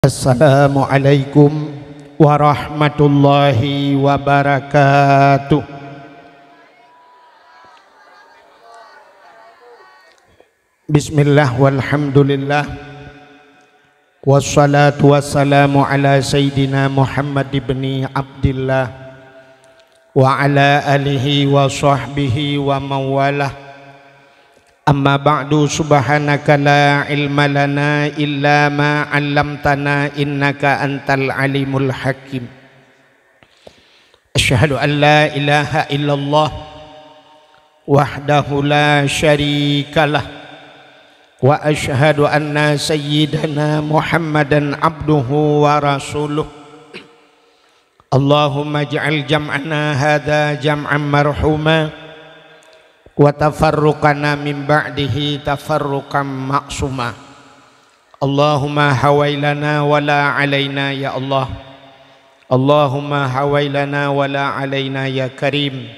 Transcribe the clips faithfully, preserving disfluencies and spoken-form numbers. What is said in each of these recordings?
Assalamualaikum warahmatullahi wabarakatuh. Bismillah, walhamdulillah, wassalatu wassalamu ala sayyidina Muhammad ibni Abdillah wa ala alihi wa sahbihi wa mawalah. Amma ba'du, subhanaka la ilma lana illa ma 'allamtana innaka antal alimul hakim. Asyhadu an la ilaha illallah wahdahu la syarikalah, wa asyhadu anna sayyidana Muhammadan abduhu wa rasuluh. Allahumma ij'al jam'ana hadza jam'an marhuma, wa tafarruqana min ba'dihi tafarruqan ma'suma. Allahumma hawailana wa la alaina ya Allah. Allahumma hawailana wa la alaina ya Karim.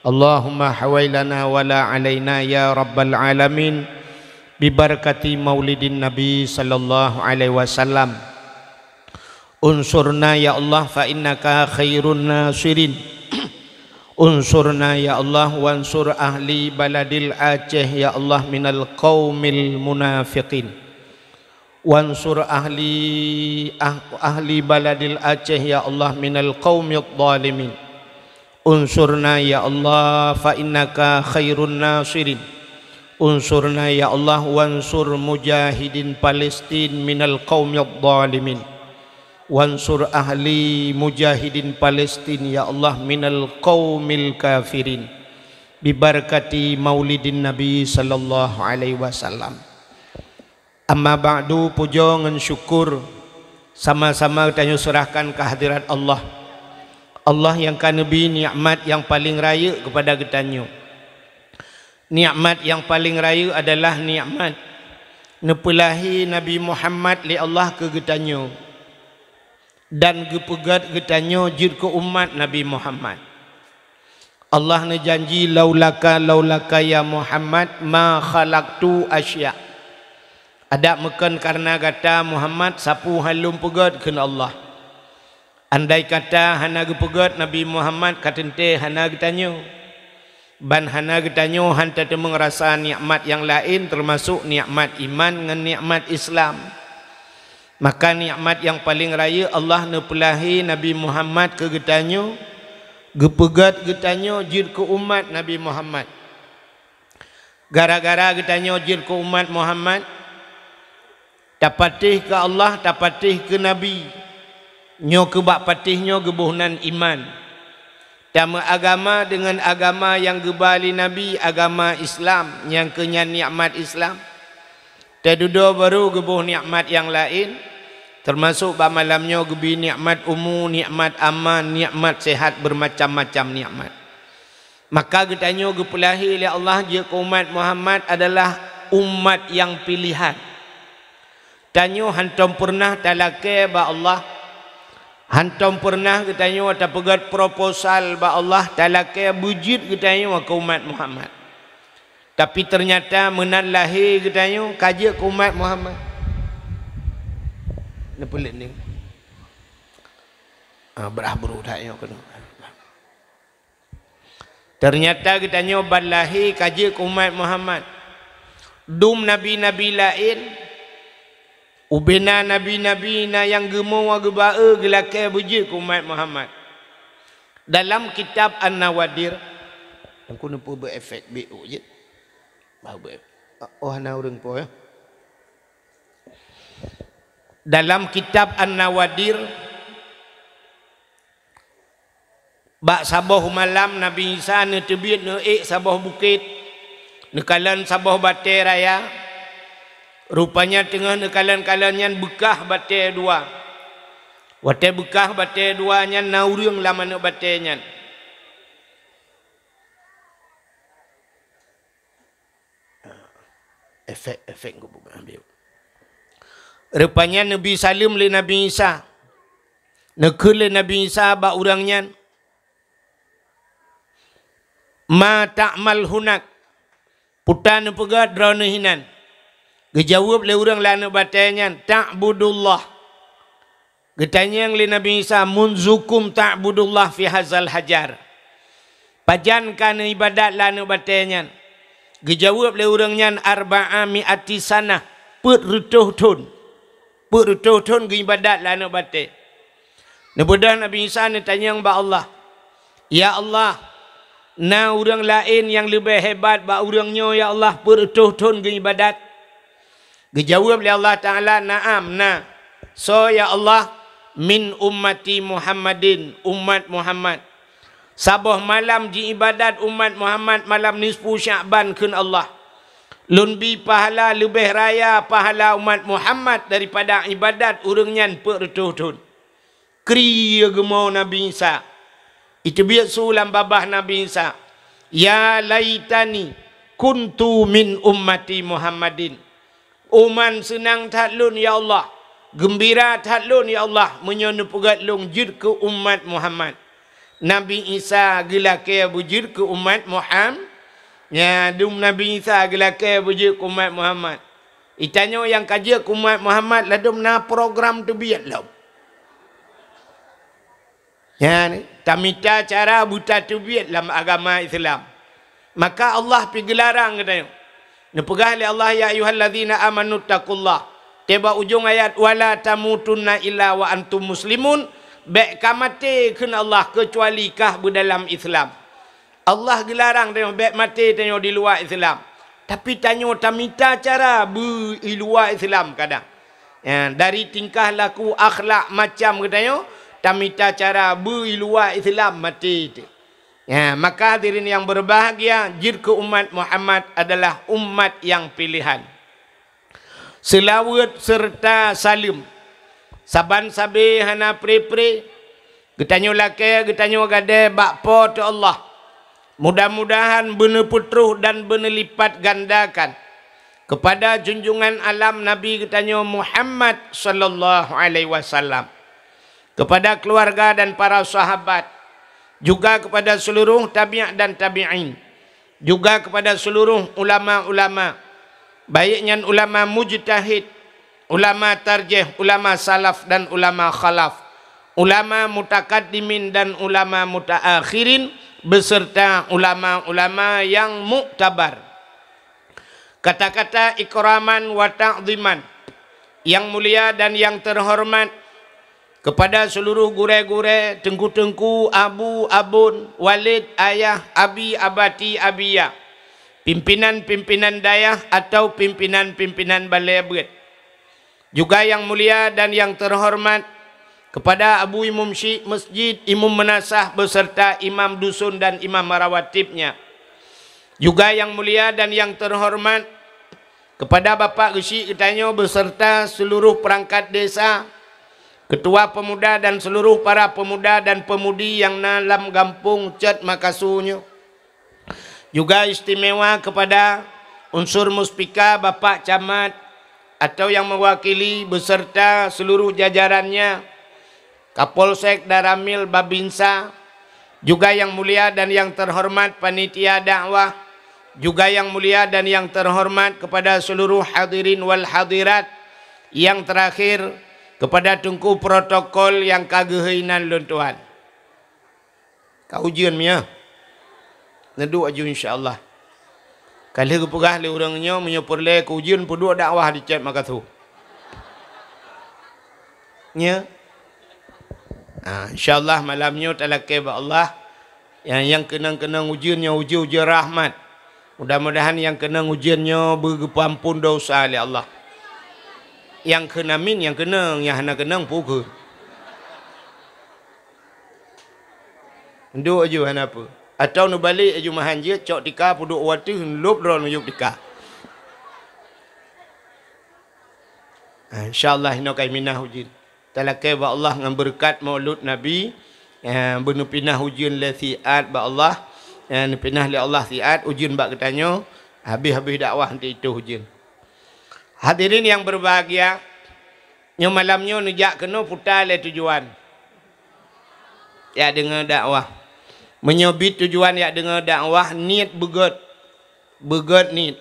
Allahumma hawailana wa la alaina ya Rabbal Alamin. Bibarakati maulidin Nabi sallallahu alaihi wasallam. Unsurna ya Allah fa innaka khairun nasirin. Unsurna ya Allah wansur ahli baladil Aceh ya Allah minal qaumil munafiqin. Wansur ahli, ah-, ahli baladil Aceh ya Allah minal qaumidh dhalimin. Unsurna ya Allah fa innaka khairun nasirin. Unsurna ya Allah wansur mujahidin Palestin minal qaumidh dhalimin. Wansur ahli mujahidin Palestin ya Allah minal qaumil kafirin. Bibarakati maulidin Nabi sallallahu alaihi wasallam. Amma ba'du, pujoe ngon syukur sama-sama geutanyoe seurahkan keu hadirat Allah. Allah nyang ka neubri nikmat nyang paleng rayeuk keupada geutanyoe. Nikmat nyang paleng rayeuk adalah nikmat neupeulahé Nabi Muhammad lé Allah keu geutanyoe dan geupeugét geutanyoe jeuet keu umat Nabi Muhammad. Allah neujanji, "Laulaka, laulaka ya Muhammad, ma khalaqtu asya." Adak meukon kareuna gata Muhammad, sapeue han lôn peugét kheun Allah. Andai kata hana geupeugét Nabi Muhammad, ka teuntée hana geutanyoe. Ban hana geutanyoe han tateumeung rasa nikmat nyang laén, teumasok nikmat iman ngon nikmat Islam. Maka nikmat nyang paleng rayeuk Allah neupeulahé Nabi Muhammad keu geutanyoe, geupeugét geutanyoe jeuet keu umat Nabi Muhammad. Gara-gara geutanyoe jeuet keu umat Muhammad, tapatéh keu Allah, tapatéh keu Nabi. Nyoe keu bak patéh nyoe geuboh nan iman. Tameuagama deungon agama nyang geuba lé Nabi, agama Islam, nyang keu nyan nikmat Islam. Tadudoe barô geuboh nikmat nyang laén, teumasok bak malam nyoe geubri nikmat umu, nikmat aman, nikmat seuhat beumacam-macam nikmat. Maka geutanyoe geupeulahé lé Allah jeuet keu umat Muhammad adalah umat nyang piléhan. Tanyoe hantom peureunah talakée bak Allah, hantom peureunah geutanyoe tapeugét proposal bak Allah talakée beujeuet geutanyoe keu umat Muhammad. Tapi teunyata meunan lahé geutanyoe ka jeuet keu umat Muhammad. Neupeuleuk ni. Ah, beurah bru that nyoe keunoe. Teunyata geutanyoe ban lahé ka jeuet keu umat Muhammad. Dum nabi-nabi laén, ubena nabi-nabi na nyang geumoe geuba-e geulakée beujeuet keu umat Muhammad. Dalam kitab An-Nawadir, Teungku neupeu beu efek B O jeuet. Bah beu efek. Oh, hana ureuëng po ya. Dalam kitab An-Nawadir, bak saboh malam Nabi Isa neuteubiet neuék saboh bukét, neukalon saboh batée raya. Rupanya teungoh neukalon-kalon nyan beukah batée dua. Watée beukah batée dua nyan na ureuëng lam aneuëk batée nyan. Efek-efek kubu ambil. Rupanya neubi saleuem lé Nabi Isa. Neukheun lé Nabi Isa bak ureuëng nyan, "Ma ta'mal hunak?" Peue neupeugah droeneuh hinan? Geujaweueb lé ureuëng lam aneuëk batée nyan, "Ta'budullah." Geutanyong lé Nabi Isa, "Munzukum ta'budullah fi hazal hajar?" Pajan ka neuibadat lé aneuëk batée nyan? Geujaweueb lé ureuëng nyan, "Arba'a mi'ati sanah," peuet reutôh thon. Peuet reutôh thon geuibadat lé aneuëk batée. Neubeudôh Nabi Isa neutanyong bak Allah, "Ya Allah, na ureuëng laén nyang leubeh hebat bak ureuëng nyoe, ya Allah, peuet reutôh thon geuibadat?" Geujaweueb lé Allah Ta'ala, "Na'am, na." "Soe, ya Allah?" "Min ummati Muhammadin, umat Muhammad. Saboh malam jiibadat umat Muhammad malam nisfu Sya'ban kheun Allah. Lôn bi pahala leubeh raya pahala umat Muhammad daripada ibadat ureuëng nyan peuet reutôh thon." Kri geumo Nabi Isa. Iteubiet su lam babah Nabi Isa, "Ya laitani kuntu min ummati Muhammadin." "Uman seunang that lôn, ya Allah, geumbira that lôn, ya Allah, meunyoe neupeugét lôn jeuet keu umat Muhammad." Nabi Isa geulakée beujeuet keu umat Muham-, nya dum Nabi Isa geulakée beujeuet keu umat Muhammad. Itanyoe nyang ka jeuet keu umat Muhammad ladum na program teubiet lom. Nyan, tamita cara beutateubiet lam agama Islam. Maka Allah pi geularang geutanyoe. Neupeugah lé Allah, "Ya ayyuhallazina amanu taqullah." Teuba ujong ayat, "Wala tamutunna illa wa antum muslimun." Bék ka maté kheun Allah keucuali kah beudalam Islam. Allah geularang tanyoe bék maté tanyoe di luwa Islam. Tapi tanyoe tamita cara beu i luwa Islam kadang. Ya, dari tingkah laku akhlak macam geutanyoe, tamita cara beu i luwa Islam maté teuh. Ya, maka hadirin yang berbahagia, jeuet keu umat Muhammad adalah umat yang pilihan. Seulaweuet seureuta saleuem. Saban sabe hana pre-pre, geutanyoe lakée, geutanyoe gadée bak Po teu Allah. Mudah-mudahan beuneupeutroh dan beuneulipatgandakan keupada junjungan alam Nabi geutanyoe Muhammad sallallahu alaihi wasallam, keupada keuluwarga dan para sahabat, juga keupada seuluruh tabi' dan tabi'in, juga keupada seuluruh ulama-ulama, baik nyan ulama mujtahid, ulama tarjih, ulama salaf dan ulama khalaf, ulama mutakaddimin dan ulama mutaakhirin, beserta ulama-ulama yang muktabar. Kata-kata ikraman wa ta'ziman, yang mulia dan yang terhormat, kepada seluruh gurée-gurée, teungku-teungku, abu, abon, walid, ayah, abi, abati, abiya, pimpinan-pimpinan dayah atau pimpinan-pimpinan balée beuet. Juga yang mulia dan yang terhormat kepada Abu Imum Syik Masjid, Imum Meunasah beserta imam dusun dan imam rawatibnya. Juga yang mulia dan yang terhormat kepada Bapak Geuchik geutanyoe beserta seluruh perangkat desa, ketua pemuda dan seluruh para pemuda dan pemudi nyang na lam gampông Cot Makasu nyoe. Juga istimewa kepada unsur muspika Bapak Camat atau yang mewakili beserta seluruh jajarannya, Kapolsek, Danramil, Babinsa, juga yang mulia dan yang terhormat panitia dakwah, juga yang mulia dan yang terhormat kepada seluruh hadirin wal hadirat, yang terakhir kepada teungku protokol nyang ka geuhôi nan lôn tuan. Ka ujeuen mia. Neuduek aju insya Allah. Ka lheueh geupeugah lé ureuëng nyoe meunyoe peureulée keu ujeuen peuduek dakwah di Cot Makasu. Nya. Ha, insya Allah malam nyoe talakée bak Allah. Nyang, nyang keunong-keunong ujeuen nyoe ujeuen-ujeuen rahmat. Mudah-mudahan nyang keunong ujeuen nyoe beugeupeuampon dosa lé Allah. Nyang kheun amin nyang keunong, nyang hana keunong pukon. Duek aju hana peue. Atawa neubalek aju meuhan jeuet cok tika peuduek u ateueh lôb droe neuyueb tika. Ha, insya Allah inoe ka iminah ujeuen. Talakée bak Allah ngon beureukat Maulud Nabi, eh, beuneupinah ujeuen lé siat bak Allah, eh, neupinah lé Allah siat ujeuen bak geutanyoe, habéh-habéh dakwah eunteuk itôh ujeuen. Hadirin yang berbahagia, nyoe malam nyoe neujak keunoe peue lé tujuan? Jak deungoe dakwah. Meunyoe bit tujuan jak deungoe dakwah, niet beugét. Beugét niet.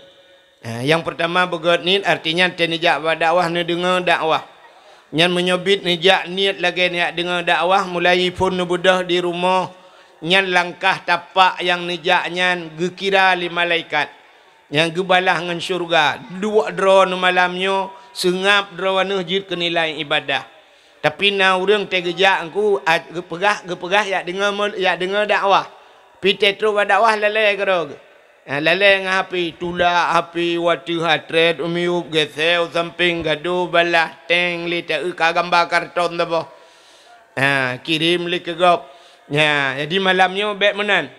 Ha, nyang peurtama beugét niet, artinya teuneujak bak dakwah neudeungoe dakwah. Nyan meunyoe biet neujak niet lagée neujak deungoe dakwah, mulai phon neubeudôh di rumoh, nyan langkah tapak nyang neujak nyan geukira lé malaikat. Nyang geubalah ngon syeuruga. Duek droeneuh malam nyoe, seungab droeneuh jeuet keu nilai ibadah. Tapi na ureuëng teugeujak engku, a, geupeugah, geupeugah jak deungoe mul-, jak deungoe dakwah. Pi teutrok bak dakwah lalée keudroe geuh. Ha, lalée ngon api, tulak api, wateueh hatrét, u miyueb, geusée u sampéng, gadôh, balah, teng, lé taeu ka gamba karton saboh. Ha, kirém lé keu gob. Ha, jadi malam nyoe bék meunan.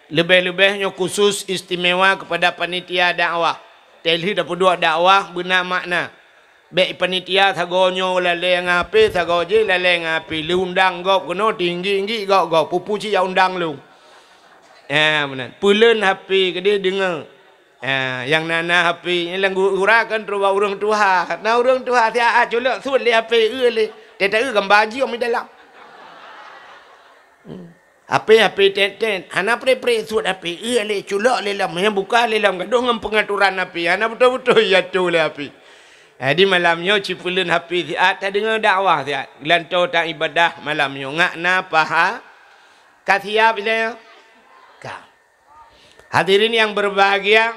Leubeh-leubeh nyoe khusus istimewa keupada panitia dakwah. Teuh lheueh tapeuduek dakwah beuna makna. Bék panitia sagoe nyoe lalée ngon api, sagoe jih lalée ngon api. Lheueh undang gob keunoe tinggi-tinggi gob-gob. Peue-peue cit jak undang lôn. Ha, meunan. Peuleuen api keudeh deungoe. Ha, nyang na-na api, nyang lam gura kan trok bak ureuëng tuha. Na ureuëng tuha siat culok suet lé api eu lé. Teuh taeu gamba jiom di dalam. Hmm. Api-api tet-tet, hana pré-pré suet api, eu lé culok lé lom, nyang buka lé lom, gadoh ngon peungaturan api, hana beutôi-beutôi jatuh lé api. Jadi malam nyoe cipeuleuen api siat, tadeungoe dakwah siat, geulantoe taibadah malam nyoe, ngak na paha, ka siap ilée? Ka. Hadirin yang berbahagia,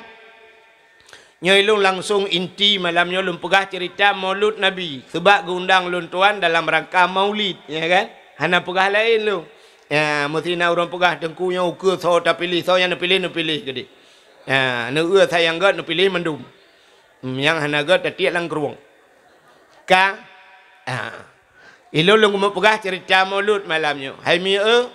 nyoe lôn langsung inti malam nyoe lôn peugah cerita Maulud Nabi, seubab geuundang lôn tuan dalam rangka Maulid, ya kan? Hana peugah laén lôn. Ya, meusti na ureuëng peugah, "Teungku nyoe ukeue soe tapiléh, soe nyang neupiléh, neupiléh keudeh." Ya, neueu sayang gét neupiléh mandum. Hmm, nyang hana gét tatiek lam krueng. Ka? Ah. Ilôn lôn keumeung peugah cerita Maulud malam nyoe. Hai mieu,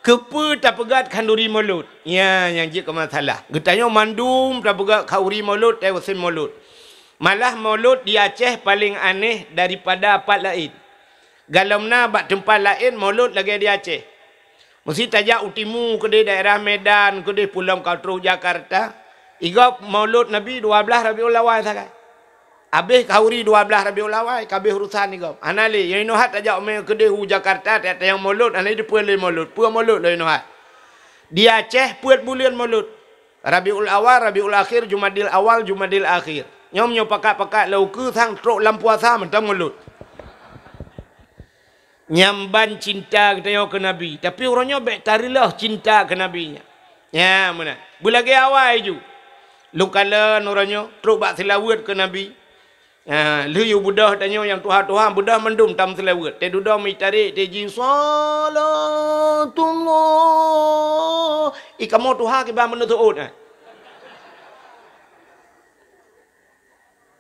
keupeue tapeugét khanduri Maulud? Nyan nyang jeuet keu masalah. Geutanyoe mandum tapeugét khanduri Maulud, teuh usém Maulud. Malah Maulud di Aceh paléng aneh daripada pat laén. Galom na bak teumpat laén Maulud lagée di Aceh. Meusti tajak u timu keudeh daerah Medan keudeh pulom ka trok Jakarta. Igob Maulud Nabi dua blaih Rabiul Awal sagai. Abéh khanduri dua blaih Rabiul Awal, ka abéh urosan igob. Hana lé, nyang inoe hat tajak ume keudeh u Jakarta, tajak tanyong Maulud, hana jiteupeue lé Maulud. Peue Maulud lé inoe hat? Di Aceh peuet buleuen Maulud. Rabiul Awal, Rabiul Akhir, Jumadil Awal, Jumadil Akhir. Nyoe meunyoe pakat-pakat lé ukeue sang trok lam puasa mantong Maulud. Nyan ban cinta geutanyoe keu Nabi, tapi uroe nyoe bék tareuloh cinta keu Nabi nyan. Nyan meunan. Beulagée awai ju. Lôn kalon uroe nyoe trok bak seulaweuet keu Nabi. Ha, lheueh yue beudôh tanyoe nyang tuha-tuha, beudôh mandum tam seulaweuet. Teuh dudoe meutarek, teuh jih salatullah. Ih, kamoe tuha kiban meuneuseuôt, ha.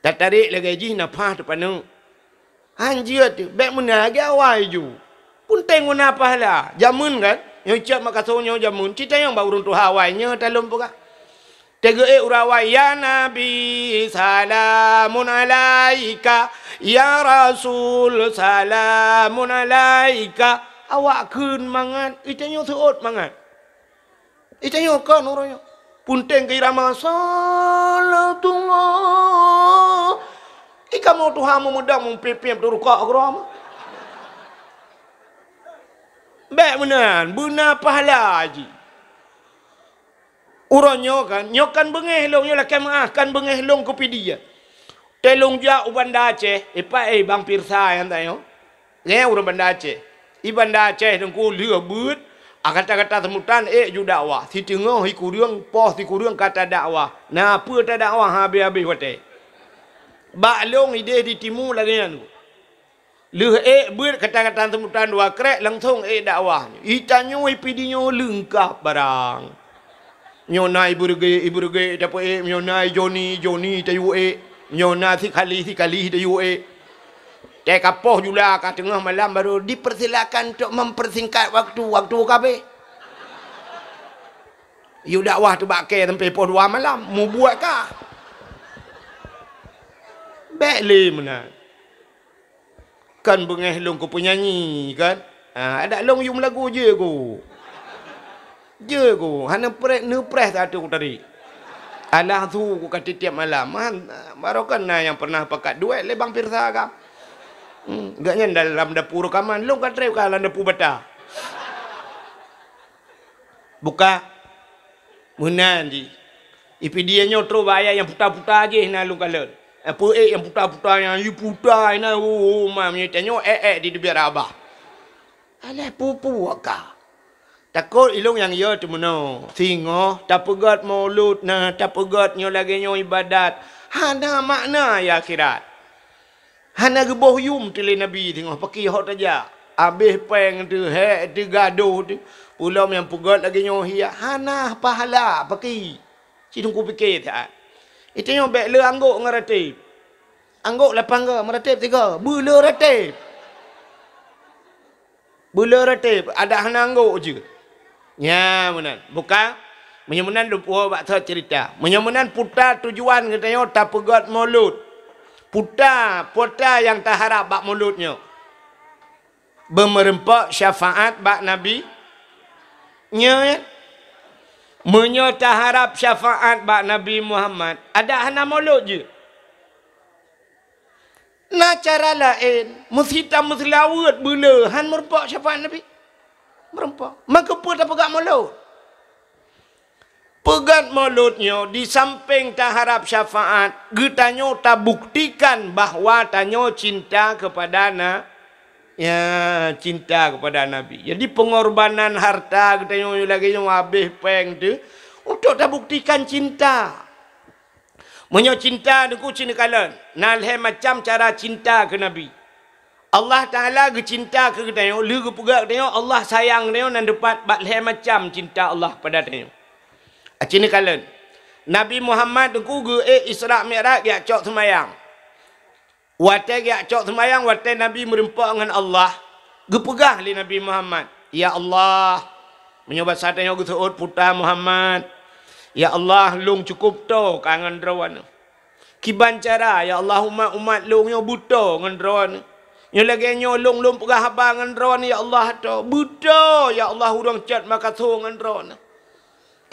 Tatarek lagée jih nafah teupaneuk. Han jeuet teuh, bék meunan lagée awai ju. Peunteng guna pahala. Jameun kan? Nyoe cit makaso nyoe jameun. Cit tanyong bak ureuëng tuha awai nyoe talom peugah. Teugeuék ureuëng awai, "Ya Nabi, salamun alaika. Ya Rasul, salamun alaika." Awak kheun mangat, geutanyoe seuôt mangat. Geutanyoe kon uroe nyoe. Peunteng keu irama salatullah. Ih, kamoe tuha meumudang meupiep-piep teuh rukok keudroe. Bék meunan, beuna pahala jih. Uroe nyoe kan, nyoe kan beungéh lôn, nyoe lakée meuáh kan beungéh lôn keu Pidie. Teuh lôn jak u Banda Aceh, ipat, eh, Bang Pirsa nyang tanyoe. Nyan ureuëng Banda Aceh. I Banda Aceh teungku lheueh beuet, a gata-gata seumutan ék ju dakwah. Siteungoh sikureueng, poh sikureueng ka tadakwah. Na peue tadakwah habéh-habéh watée. Bak lôn idéh di timu lagée nyan. Lheueh ék beuet gata-gata seumutan dua krék langsong ék dakwah. Geutanyoe i Pidie nyoe leungkab barang. Nyoe na i Beureuguek, i Beureuguek tapeuék, nyoe na i Joni, Joni tayue ék, nyoe na si Khalih, si Khalih tayue ék. Teuh ka poh jula ka teungoh malam baru dipersilakan untuk mempersingkat waktu, waktu ka habéh. Yue dakwah teuh bak kée sampai poh dua malam, mubuet ka. Bék lé meunan. Kan beungéh lôn keu peunyanyi, kan? Ha, adak lôn yum lagu jeuet ku. Jeuet ku, hana preh, neupreh satu ku tadi. Alah su ku ka tiep-tiep malam. Man, baroe kan na nyang pernah pakat duet lé Bang Pirsa ka. Hmm, gobnyan dalam dapu reukaman, lôn ka trép ka lam dapu bata. Buka. Meunan jih. I Pidie nyoe trok bak ayat nyang puta-puta jih na lôn kalon. Eh, peuék nyang puta-puta nyan, i puta inan, oh, oh, ma, meunyoe tanyoe ék-ék di teubiet Abah. Alah pupu ka. Takot ilong nyang yo teumeunoe. Singoh tapeugét mulod na, tapeugét nyoe lagée nyoe ibadat. Hana makna ya akhirat. Hana geuboh yum teuh lé Nabi singoh, pakri hok tajak. Abéh péng teuh, hék teuh, gadôh teuh. Peulom nyang peugét lagée nyoe hiya. Hana pahala, pakri. Ci Teungku pike that. Itanyoe bék le anggôk ngon rateb. Anggôk lapan go, meurateb tiga. Beule rateb. Beule rateb, adak hana anggôk jeuet. Nya meunan. Buka, meunyoe meunan lôn puwoe bak thot ceurita. Meunyoe meunan puta tujuan geutanyoe tapeugét mulod. Puta, puta nyang taharab bak mulod nyoe. Beumeureumpok syafaat bak Nabi. Nyoe, meunyoe taharab syafaat bak Nabi Muhammad, adak hana mulod jeuet. Na cara laén, meusi tameuseulaweuet beule han meurumpok syafaat Nabi. Meurumpok. Maka peue tapeugah mulod? Peugét mulod nyoe di sampéng taharab syafaat, geutanyoe tabuktikan bahwa tanyoe cinta keupada na, ya, cinta keupada Nabi. Jadi peungorbanan harta geutanyoe lagée nyoe abéh péng teuh untuk tabuktikan cinta. Meunyoe cinta, Teungku, ci neukalon, na lhée macam cara cinta keu Nabi. Allah Taala geucinta keu geutanyoe, lheueh geupeugah geutanyoe Allah sayang geutanyoe nan teupat bak lhée macam cinta Allah pada tanyoe. Ci neukalon, Nabi Muhammad Teungku geuék Isra Mi'raj geujak cok seumayang. Watée geujak cok seumayang, watée Nabi meurumpok ngon Allah, geupeugah lé Nabi Muhammad, "Ya Allah," meunyoe basa tanyoe geuseuôt puta Muhammad, "Ya Allah, lôn cukup toe ka ngon Droeneuh. Kiban cara, ya Allah, umat-umat lôn nyoe beutoe ngon Droeneuh. Nyoe lagée nyoe lôn, lôn peugah haba ngon Droeneuh, ya Allah, toe. Beutoe, ya Allah, ureuëng cot makasoe ngon Droeneuh.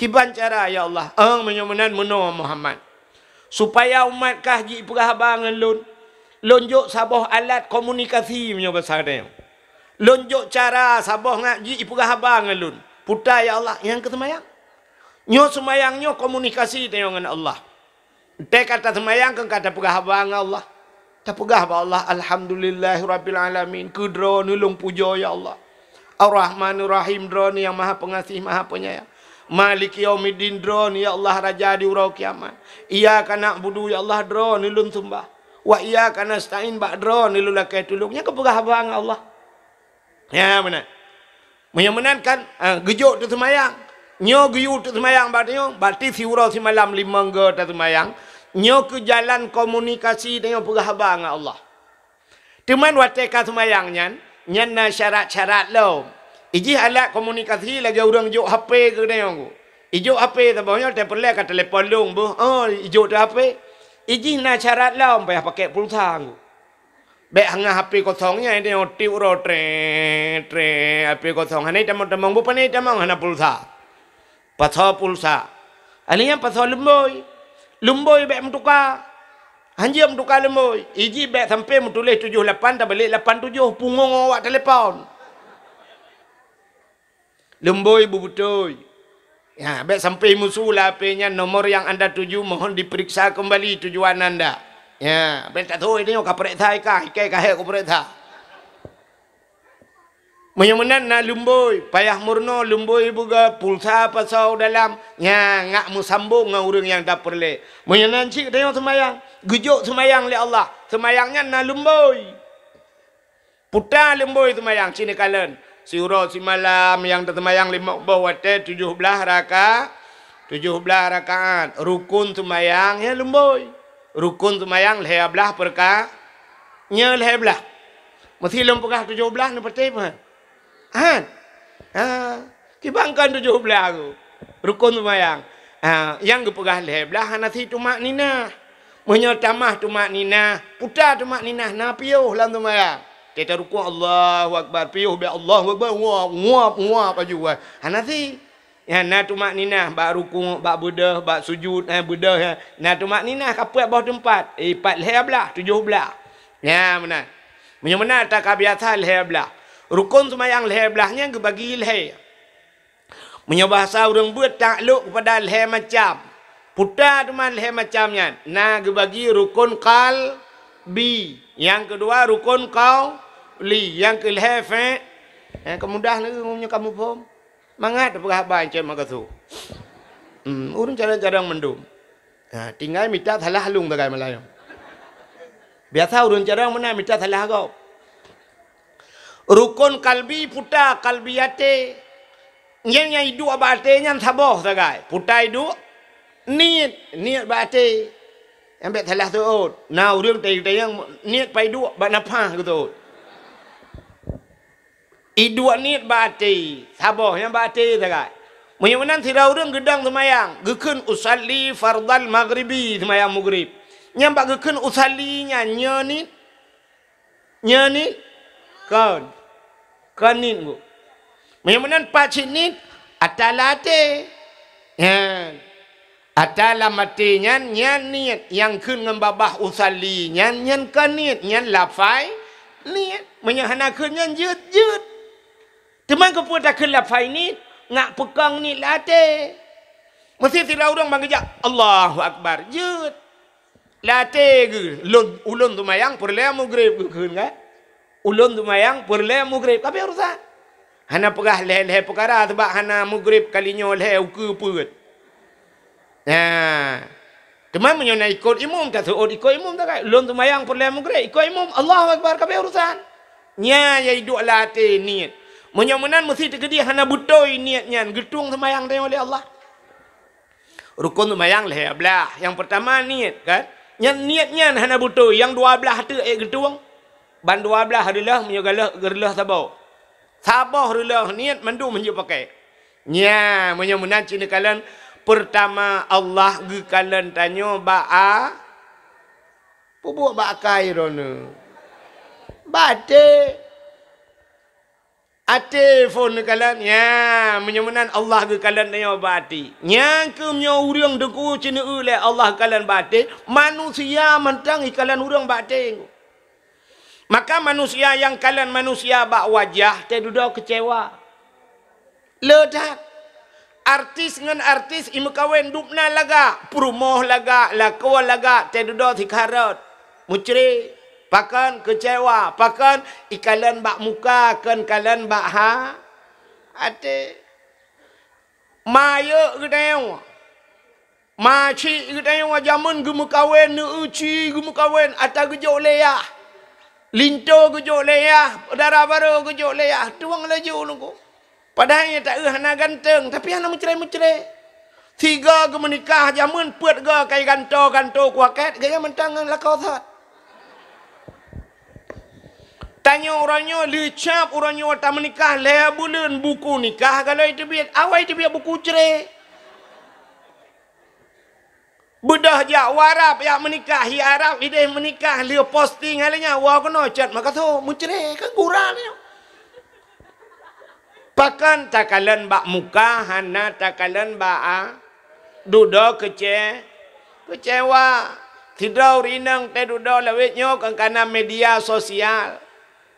Kiban cara, ya Allah?" "Eng, meunyoe meunan meunoe Muhammad. Supaya umat kah jipeugah haba ngon lôn, lôn jok saboh alat komunikasi meunyoe basa tanyoe. Lôn jok cara saboh ngat jipeugah haba ngon lôn. Puta, ya Allah, nyang keu seumayang. Nyoe seumayang nyoe komunikasi tanyoe ngon Allah." Tée ka taseumayang keu ka tapeugah haba ngon Allah. Tapeugah bak Allah, "Alhamdulillahirabbil alamin, keu Droeneuh lôn pujoe ya Allah. Ar-Rahmanir Rahim, Droeneuh nyang Maha Peungaséh, Maha Peunyayang. Maliki yaumiddin, Droeneuh ya Allah Raja di uroe kiamat. Iyyaka na'budu ya Allah, Droeneuh lôn seumbah. Wa iyyaka nasta'in, bak Droeneuh lôn lakée tulông." Nyan ka peugah haba ngon Allah. Ya, meunan. Meunyoe meunan kan, ah, geujok teuseumayang. Nyoe geuyue teuseumayang bak tanyoe, berarti siuroe simalam limong go taseumayang. Nyoe keu jalan komunikasi tanyoe peugah haba ngon Allah. Teuma watée ka seumayang nyan, nyan na syarat-syarat lom. Ijih alat komunikasi lagée ureuëng jok H P keu tanyoe. Ijok H P saboh nyoe teupeureulee ka telepon lôn beuh, oh, ijok teuh H P. Ijih na syarat lom, payah pakai pulsa. Bék hana H P kosong nyan, dia tiep uroe, treng, treng, H P kosong. Hana tamong-tamong, bukon hana tamong, hana pulsa. Pasoe pulsa. Ahli nyan pasoe lumbôi. Lumbôi bék meutuka. Hanjeuet meutuka lumbôi. Ijih bék sampai meutuléh tujoh lapan, tabalek lapan tujoh, pungong awak telepon. Lumbôi beubeutôi. Ya, bék sampai musu lah H P nyan, nomor yang anda tuju mohon diperiksa kembali tujuan anda. Ya, bék tak tahu ini ka pereksa ka, ikai ka hek ku pereksa. Meunyoe meunan na lumbôi, payah meurunoe lumbôi buga pulsa pasau dalam, nya ngak meusambong ngon ureuëng nyang tapeureulée. Meunyoe nan cit tanyoe seumayang, geujok seumayang lé Allah, seumayang nyan na lumbôi. Puta lumbôi seumayang, ci neukalon. Siuroe simalam nyang teuseumayang limong boh watée tujoh blaih raka-, tujoh blaih rakaat. Rukon seumayang nyan lumbôi. Rukon seumayang lhée blaih peurka-, nyoe lhée blaih. Meusi lôn peugah tujoh blaih neupatéh peue? Han? Ha, kiban kon tujoh blaih ku. Rukon seumayang. Ha, nyang geupeugah lhée blaih hana si tumakninah. Meunyoe tamah tumakninah, puta tumakninah na piôh lam seumayang. Teuta rukon Allahu Akbar, piôh bak Allahu Akbar, nguap, nguap, nguap aju, wah. Hana si. Nyan na tumakninah bak rukon, bak beudôh, bak sujud, eh, beudôh, eh. Na tumakninah ka peuet boh teumpat, eh, pat lhée blaih, tujoh blaih. Nyan meunan. Meunyoe meunan ata ka biasa lhée blaih. Rukon seumayang lhée blaih nyan geubagi lhée. Meunyoe bahasa ureuëng beuet taklok keupada lhée macam. Puta teuma lhée macam nyan. Na geubagi rukon qalbi, nyang keudua rukon qauli, nyang keulhée fe-, nyang keumudah lagée meunyoe kamoe phom. Mangat peugah haba Encik Makasu. Hmm, ureuëng carông-carông mandum. Ha, tinggai mita salah lung sagai malam nyoe. Biasa ureuëng carông meunan mita salah gob. Rukon kalbi puta, kalbi até. Nyang, nyang iduek bak até nyan saboh sagai. Puta iduek, niet, niet bak até. Nyang bék salah seuôt. Na ureuëng tayang-tayang niet pai duek bak nafah geuseuôt. Iduek niet bak até, saboh nyang bak até sagai. Meunyoe meunan sidroe ureuëng geudong seumayang, geukheun usalli fardal maghribi, seumayang maghrib. Nyang bak geukheun usalli nyan nyoe niet, nyoe niet, kon, kon niet ngon. Meunyoe meunan pat cit niet, ata lam até. Nyan. Ata lam até nyan, nyan niet nyang kheun ngon babah usalli nyan, nyan kon niet, nyan lafai niet. Meunyoe hana kheun nyan jeuet, jeuet. Teuma keupeue takheun lafai niet, ngak peukong niet lam até. Meusti sidroe ureuëng ban geujak, "Allahu Akbar," jeuet. Lam até geuh, lôn, ulôn seumayang peureulée maghrib geukheun kan. Ulôn seumayang peureulée maghrib, ka abéh urusan. Hana peugah lhée-lhée peukara, sabab hana maghrib kali nyoe lhée ukeue peuet. Nah, teuma meunyoe na ikot imum, taseuôt ikot imum sagai. Ulôn seumayang peureulée maghrib, ikot imum, Allahu Akbar, ka abéh urusan. Nyan nyang iduek lam até niet. Meunyoe meunan meusti teukeudi hana beutôi niet nyan, geutueng seumayang tanyoe lé Allah. Rukon seumayang lhée blaih. Nyang peurtama niet, kan? Nyan niet nyan hana beutôi, nyang dua blaih teuk ék geutueng. Ban dua blaih reuloh meunyoe galeh reuloh saboh. Saboh reuloh niet mandum hanjeuet pakai. Nya, meunyoe meunan cit neukalon, peurtama Allah geukalon tanyoe bak a-, peubuet bak akai droeneuh. Bak até. Até phon neukalon, nya, meunyoe meunan Allah geukalon tanyoe bak até. Nyang keuh meunyoe ureuëng teungku ceuneueu lé Allah kalon bak até, manusia mantong ikalon ureuëng bak até. Maka manusia nyang kalon manusia bak wajah, teududoe keucewa. Le that. Artis ngon artis imeukawen dubna lagak, peurumoh lagak, lakoe lagak, teududoe sikharot. Mucre, pakon keucewa, pakon ikalon bak muka, kon kalon bak ha-, até. Ma yeuek geutanyoe. Ma chik geutanyoe jameun geumeukawen, neueu chik geumeukawen, ata geujok lé yah. Linto geujok lé yah, dara barô geujok lé yah, tueng laju nunggu. Padahai nyang taeu hana ganteng, tapi hana meucre-meucre. Sigoe geumeunikah jameun peuet goe kai ganto-ganto kuakét, gaya mantong ngon lakoe sot. Tanyoe uroe nyoe leucab uroe nyoe tameunikah lhée buleuen buku nikah galoi teubiet, awai teubiet buku cre. Beudôh jak u Arab jak meunikah, hi Arab ideh meunikah lheueh posting hal nyan, woe keunoe cot makaso, meucre kan gura nyoe. Pakon takalon bak muka hana takalon bak a-, dudoe keuce-, keucewa. Sidroe ureuëng inong teududoe lawét nyoe kon kana media sosial.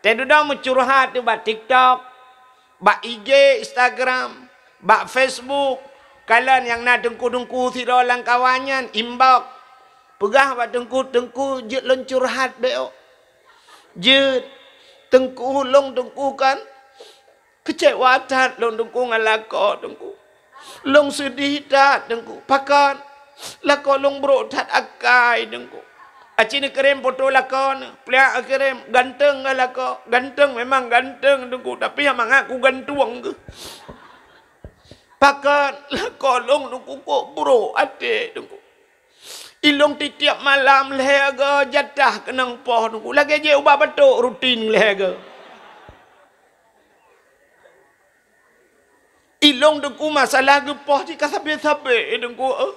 Teududoe meucurhat bak TikTok, bak I G, Instagram, bak Facebook. Kalon nyang na teungku-teungku sidroe lam kawan nyan inbox. Peugah bak teungku, "Teungku, jeuet lôn curhat bék." Jeuet, "Teungku, lôn teungku kan keucewa that lôn teungku ngon lakoe teungku. Lôn seudeh that teungku. Pakon? Lakoe lôn brok that akai teungku." Aci neukirém foto lakoe neuh, pliak kirém, ganteng ngon lakoe, ganteng memang ganteng teungku, tapi nyang mangat kugantueng geuh. Pakon? Lakoe lôn teungku kok brok até teungku. Ilôn tiep-tiep malam lhée goe jatah keunong poh teungku, lagée jép ubat batok rutin lhée goe. Ilôn teungku masalah geupoh cit ka sabe-sabe teungku, eh.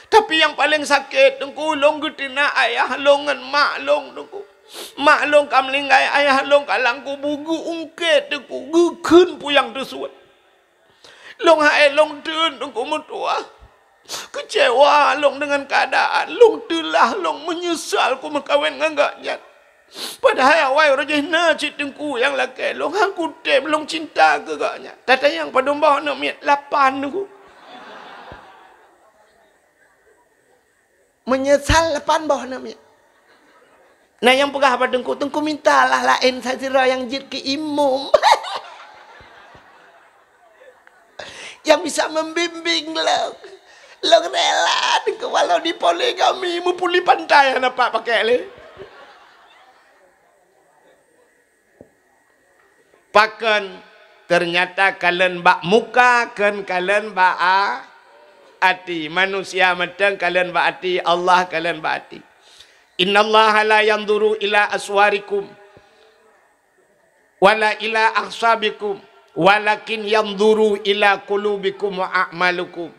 Tapi nyang paleng sakét teungku, ilôn geuteunak ayah lôn ngon mak lôn teungku. Mak lôn ka meuninggai, ayah lôn ka lam kubu, geuungkét teungku, geukheun puyang teusuet. Lôn hai lôn teun teungku meutuah. Keucewa lôn deungon keuadaan, lôn teulah lôn meunyeusal kumeukawen ngon gobnyan. Padahai awai uroe jih na cit teungku nyang lakée lôn, han kutem lôn cinta keu gobnyan. Tatanyong padum boh aneuk miet, lapan teungku. Meunyeusal lapan boh na miet. Na nyang peugah bak teungku, "Teungku mintalah laén sasidroe nyang jeuet keu imum." Nyang bisa membimbing lôn. Lôn rela teungku walau dipoligami, meupuli pantai hana pat pakèk lé. Pakon, teunyata kalon bak muka, kon kalon bak a-, até. Manusia mantong kalon bak até, Allah kalon bak até. "Innallaha la yanzuru ila aswarikum, wala ila akhsabikum, walakin yanzuru ila qulubikum wa a'malikum."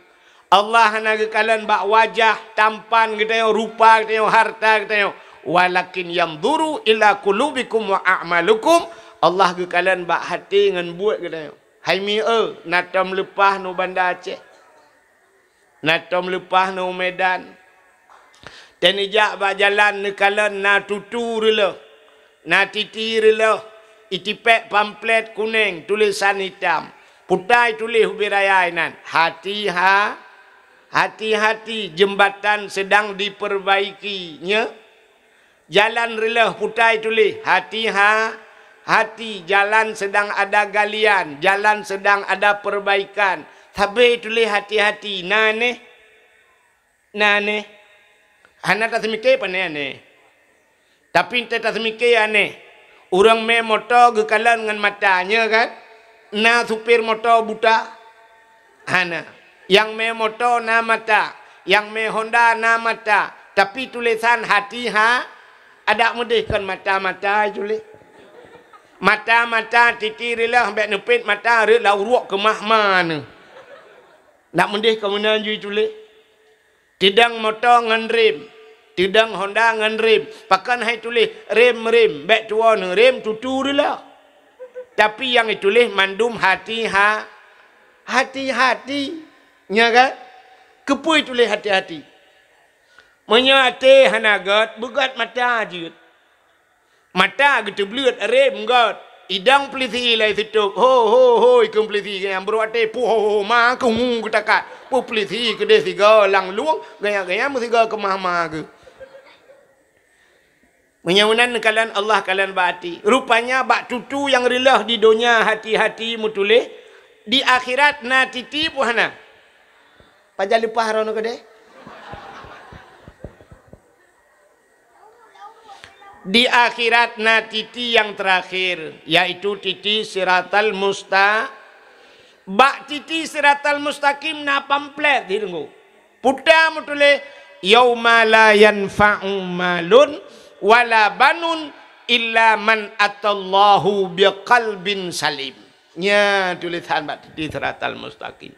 Allah hana geukalon bak wajah, tampan geutanyoe, rupa geutanyoe, harta geutanyoe. "Walakin yanzuru ila qulubikum wa a'malikum." Allah geukalon bak até ngon buet geutanyoe. Hai mieu, na tom leupah nu Banda Aceh. Na tom leupah nu Medan. Teunijak bak jalan neukalon na tutu reuloh, na titi reuloh, itipék pamflet kuneng tulésan itam. Putai tuléh ubé raya inan, "Hati-ha-, hati-hati, jembatan sedang diperbaiki." Nyo, jalan reuloh putai tuléh, "Hati-ha-, hati, jalan sedang ada galian, jalan sedang ada perbaikan." Sabé tuléh "hati-hati", na neh? Na neh? Hana taseumike pane aneh. Tapi teuh taseumike aneh. Ureuëng mé moto geukalon ngon mata, nyo kan? Na supir moto buta? Hana. Nyang mé moto na mata, nyang mé Honda na mata, tapi tulésan hati ha, adak meudeh kon mata-mata tuléh. Mata-mata titi reuloh bék neupet mata rot lam uruek keumah ma neuh. Nak meudeh kon meunan jih tuléh. Teudong moto ngon rem, teudong Honda ngon rem. Pakon hai tuléh rem-rem, bék tuwoe neu rem tutu reuloh. Tapi nyang ituléh mandum hati ha, hati-hati. Nya kan? Keupeue tuléh hati-hati? Meunyoe até hana gét, beugét mata jeuet. Mata geuteubleuet rem gét, idong peulisi lé sitôb, "Ho, ho, ho," ikheun peulisi geunyang brok até, "Puh, ho, ho, ma keuh ngu geutakat." Peue peulisi keudeh sigoe lam lueng, geunyang-geunyang meusigoe keumah ma geuh. Meunyoe meunan neukalon Allah kalon bak até. Rupanya bak tutu nyang reuloh di donya hati-hati meutuléh, di akhirat na titi peue hana? Pajan leupah droeneuh keudeh? Di akhirat na titi nyang teurakhir, yaitu titi siratal musta-, bak titi siratal mustaqim na pamflet di deungoe. Puta meutuléh, "Yauma la yanfa'u malun wala banun illa man atallahu biqalbin salim." Nya tulésan bak titi siratal mustaqim.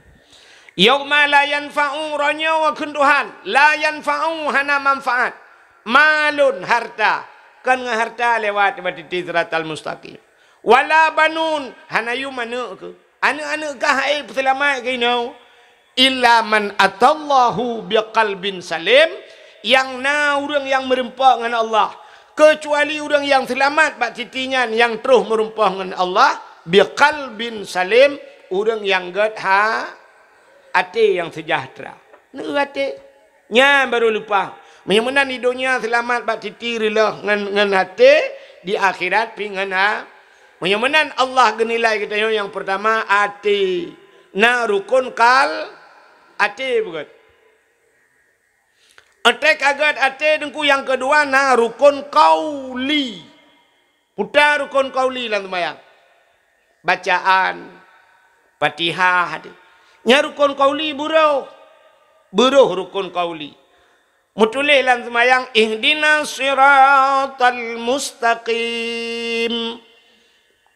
"Yauma la yanfa'u," roh nyoe kheun Tuhan, "la yanfa'u," hana manfaat, "malun," harta, kon ngon harta lewat bak titi siratal mustaqim, "wala banun," hana yum aneuëk keuh. Aneuëk-aneuëk kah hai peuseulamat keunoe? "Illa man atallahu biqalbin salim," nyang na ureuëng nyang meurumpok ngon Allah, keucuali ureuëng nyang seulamat bak titi nyan nyang troh meurumpok ngon Allah, "biqalbin salim," ureuëng nyang gét ha, até nyang seujahteura. Neu até. Nyan barô leupah. Meunyoe meunan di donya seulamat bak titi reuloh ngon, ngon até, di akhirat pih ngon a-, meunyoe meunan Allah geunilai geutanyoe nyang peurtama até. Na rukon kal-, até beugét. Entek ka gét até deungku nyang keudua na rukon kauli. Puta rukon kauli lam seumayang. Bacaan Fatihah tadi. Nyan rukon kauli buroh. Buroh rukon kauli. Meutuléh lam seumayang, "Ihdinas siratal mustaqim."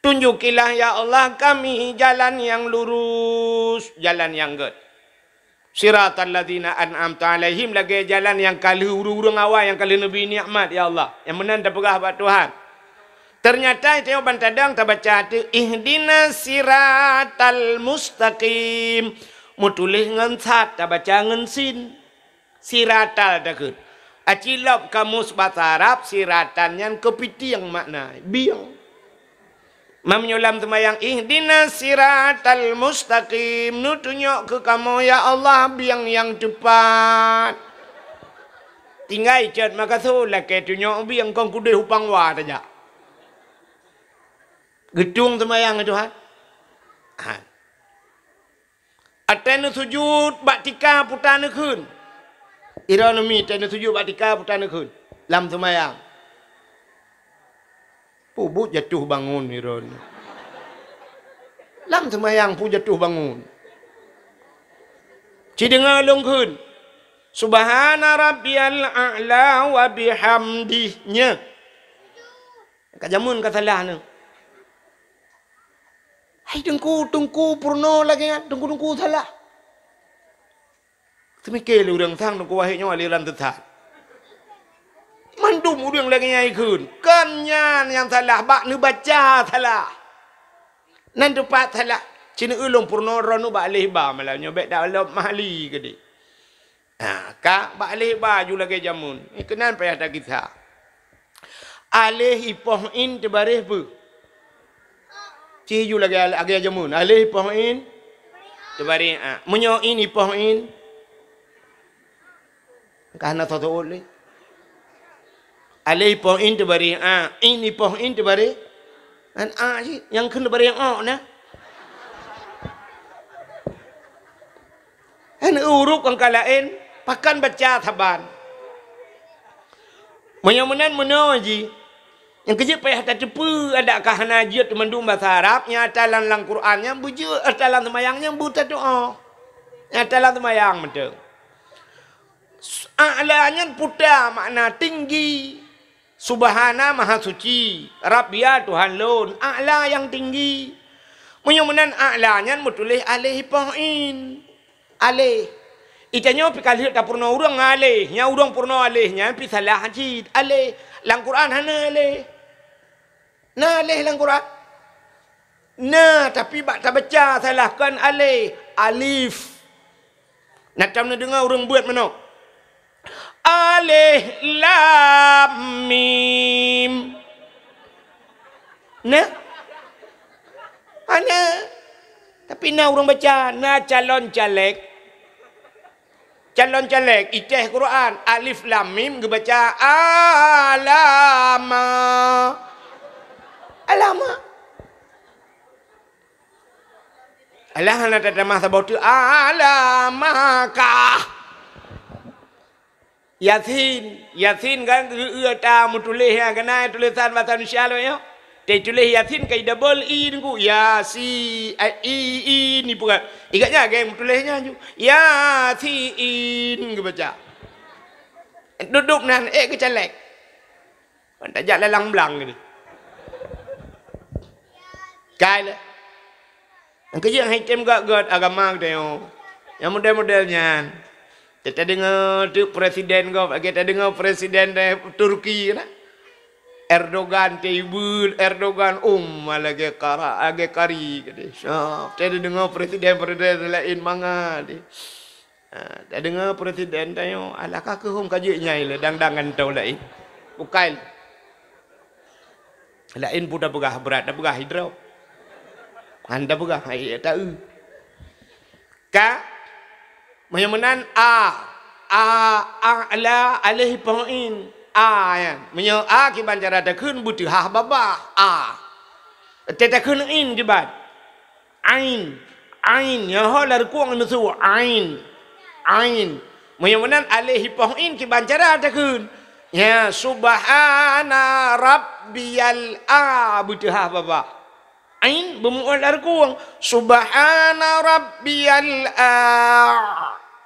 Tunjukilah ya Allah kami jalan nyang lurus, jalan nyang gét. Siratal ladzina an'amta 'alaihim, lagée jalan nyang ka lheueh ureuëng-ureuëng awai nyang ka lheueh neubri nikmat, ya Allah. Nyang meunan tapeugah bak Tuhan. Teunyata tanyoe ban tadong tabaca ateueh, "Ihdinas siratal mustaqim." Meutuléh ngon sad, tabaca ngon sin. Siratal takheun. Aci lom kamus basa Arab, siratan nyan keupitieng makna, bieng. Meunyoe lam seumayang, "Ihdinas siratal mustaqim," neutunyok keu kamoe, ya Allah, bieng nyang teupat. Tinggai cot makaso lakée tunyok ubi nyang kon kudeh upang wa tajak. Geutueng seumayang Tuhan. Ha. Watée neusujut bak tika puta neukheun. Droeneuh mi watée neusujut bak tika puta neukheun lam seumayang. Peue buet jatuh bangun droeneuh. Lam seumayang peue jatuh bangun. Ci deungoe lôn kheun, "Subhana rabbiyal a'la wa bihamdih." Nyoe. Ka jameun ka salah nyoe. Hai teungku, teungku peurunoe lagée nyan, teungku-teungku salah. Teumike lé ureuëng sang teungku wahé nyoe aliran teusat. Mandum ureuëng lagée nyan ikheun. Kon nyan nyang salah, bak neubaca salah. Nan teupat salah. Ci neueu lôn peurunoe droeneuh bak aleh ba malam nyoe bék dak lom mahali keudeh. Ha, ka bak aleh ba ju lagée jameun. Keunan payah takisa. Aleh ipoh in teubareh peue? Ci ju lagée, lagée jameun. Aleh ipoh in teubareh a. Meunyoe in ipoh in, ka hana soe seuôt lé. Aleh ipoh in teubareh a, in ipoh in teubareh. Nyan a cit, nyang kheun teubareh o na. Nyan huruf nyang ka laén, pakon baca saban. Meunyoe meunan meunoe jih, nyang keujeuet payah tateupeue adak ka hana jeuet mandum basa Arab, nyang ata lam, lam Quran nyan beujeuet, ata lam seumayang nyan beutatuoh. Nyang ata lam seumayang mantong. A'la nyan puta makna tinggi. Subhana maha suci, Rabbia Tuhan lôn, A'la nyang tinggi. Meunyoe meunan A'la nyan meutuléh aleh ipoh in. Aleh. Itanyoe pih ka lheueh tapeurunoe ureuëng ngon aleh. Nyang ureuëng peurunoe aleh nyan pih salah cit. Aleh. Lam Quran hana aleh. Na aleh lam Quran? Na, tapi bak tabaca salah, kon aleh, alif. Na tom neudeungoe ureuëng beuet meunoe, "Aleh lam mim." Na? Hana. Tapi na ureuëng baca, na calon caleg. Calon caleg, itéh Quran, alif lam mim geubaca alama. Alama. Alah hana tatamah saboh teuk, alamaka. Yasin, Yasin kan geu-, eu ta meutuléh nyang keunan tulésan basa Indonesia lom nyoe. Teutuléh Yasin ka idabel i teungku. Yasi, a, i, i, ni peugah. Ingat nyan geng meutuléh nyan ju. Yasiin geubaca. Dudob nan ék geucalek. Ban tajak lalang blang geuh. Kai lé. Nyang keujeuet hai tem gét-gét agama geutanyoe. Nyang model-model nyan. Teuka deungoe teuk presiden gob, lagée tadeungoe presiden dari Turki na. Erdogan, teuka ibeul Erdogan, um, lagée kara, lagée kari geude. Syap, teuka deungoe presiden-presiden laén mangat deh. Ha, tadeungoe presiden tanyoe, alah ka keuhom ka jeuet nyai lé dang-dang ngon toh laén. Bukai. Laén pun tapeugah brat, tapeugah hidroe. Han tapeugah, hai ta eu. Ka? Meunyoe meunan a, a, a, la, aleh ipoh in, a nyan. Meunyoe a kiban cara takheun beuteuhah babah, a. Teuka takheun in kiban. Ain, ain, nyoe ho lam rukuk ngon nusu, ain, ain. Meunyoe meunan aleh ipoh in kiban cara takheun. Ya, subhana rabbiyal a, beuteuhah babah. Ain beumu'ah lam rukuk. Subhana rabbiyal a.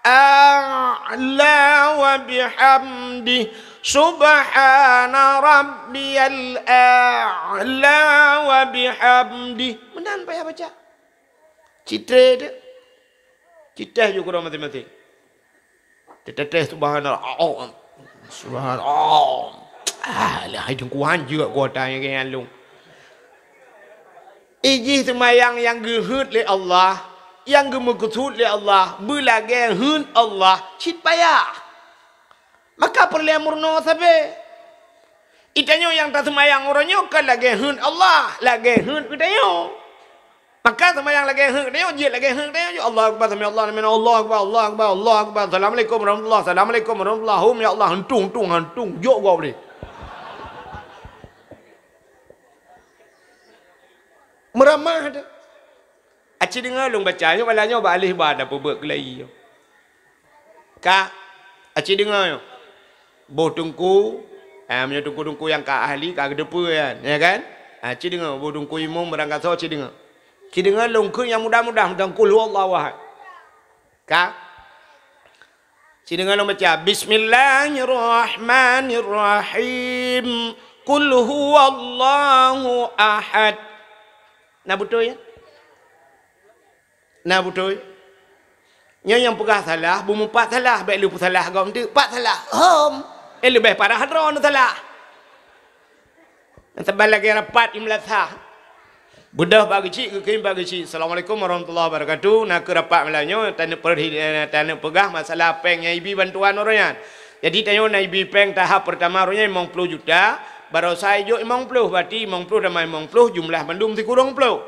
A'la wa bihamdih. Subhana rabbiyal a'la wa bihamdih. Meunan payah baca. Citré teuh. Citré ju keudroe maséng-maséng. Teuteuteh subhanallah. Oh, subhanallah. Oh. Ah, lah hai teungku han jeuet kuota nyang keu nyan lôn. Ijih seumayang nyang geuheuet lé Allah, nyang geumeukeusut lé Allah, beulagée heuet Allah, cit payah. Maka peureulée meurunoe sabe. Itanyoe nyang taseumayang uroe nyoe ka lagée heuet Allah, lagée heuet geutanyoe. Maka seumayang lagèe heuek tanyoe, jeuet lagèe heuek tanyoe, Allahu Akbar, sami Allahu liman, Allahu Akbar, Allahu Akbar, Allahu Akbar, Assalamualaikum warahmatullah, Assalamualaikum warahmatullah, hum ya Allah, entung, entung, entung, jok gob deh. Meuramah deh. Aci deungoe lôn baca, nyoe bala nyoe bak aleh ba na peubeuet keulayi nyoe. Ka, aci deungoe nyoe. Boh teungku, ah, meunyoe teungku-teungku nyang ka ahli, ka geuteupeue nyan, ya kan? Ah, ci deungoe, boh teungku imum barangkasoe ci deungoe. Ci deungoe lôn kheun nyang mudah-mudah, mantong Qul huwallahu ahad. Ka? Ci deungoe lôn baca, Bismillahirrahmanirrahim. Qul huwallahu ahad. Na beutôi, ya? Na beutôi. Nyoe nyang peugah salah, beumeupat salah, bèk lé peusalah gob teuk, pat salah. Hom. Eh, leubeh parah droeneuh salah. Saban lagèe rapat i meulasah. Beudôh Pak Geuchik, geukheun Pak Geuchik, "Assalamualaikum warahmatullahi wabarakatuh. Na keuh rapat malam nyoe, taneuk peurhi-, eh, taneuk peugah masalah pèng nyang ibi bantuan uroe nyan. Jadi, tanyoe na ibi pèng tahap peurtama uroe nyan limong ploh juta, baroesa ijok limong ploh, berarti limong ploh tamah limong ploh, jumlah bandum sikureueng ploh."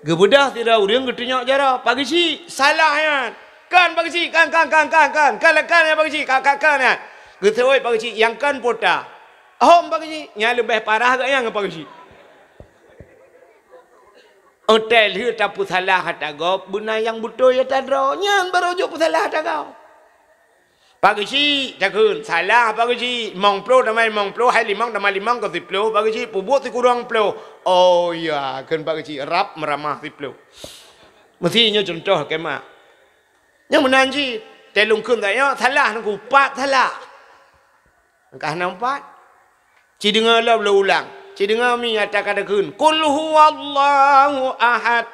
Geubeudôh sidroe ureueng geutunyok jaroe, "Pak Geuchik, salah nyan. Kon Pak Geuchik, kon, kon, kon, kon, kon. Kon, kon nyan Pak Geuchik, kon, kon, kon nyan." Geuseuôt Pak Geuchik, "Nyang kon pota." "Hom Pak Geuchik, nyan leubeh parah geuh nyan ngon Pak Geuchik." Otai lheueh tapeusalah ata gob, beuna nyang beutôi ata droe. Nyan barô jok peusalah ata gob. "Pak Geuchik," takheun, "Salah Pak Geuchik, limong ploh tamah limong ploh, hai limong tamah limong kon siploh, Pak Geuchik, peubuet sikureueng ploh." "Oh ya," kheun Pak Geuchik, rab meuramah siploh. Meusti nyoe cuntoh keu mak. Nyang meunan cit, teuh lôn kheun tanyoe salah nangku, pat salah. Ka hana meupat. Ci deungoe lom lôn ulang. Ci deungoe mi ata ka takheun, "Qul huwallahu ahad."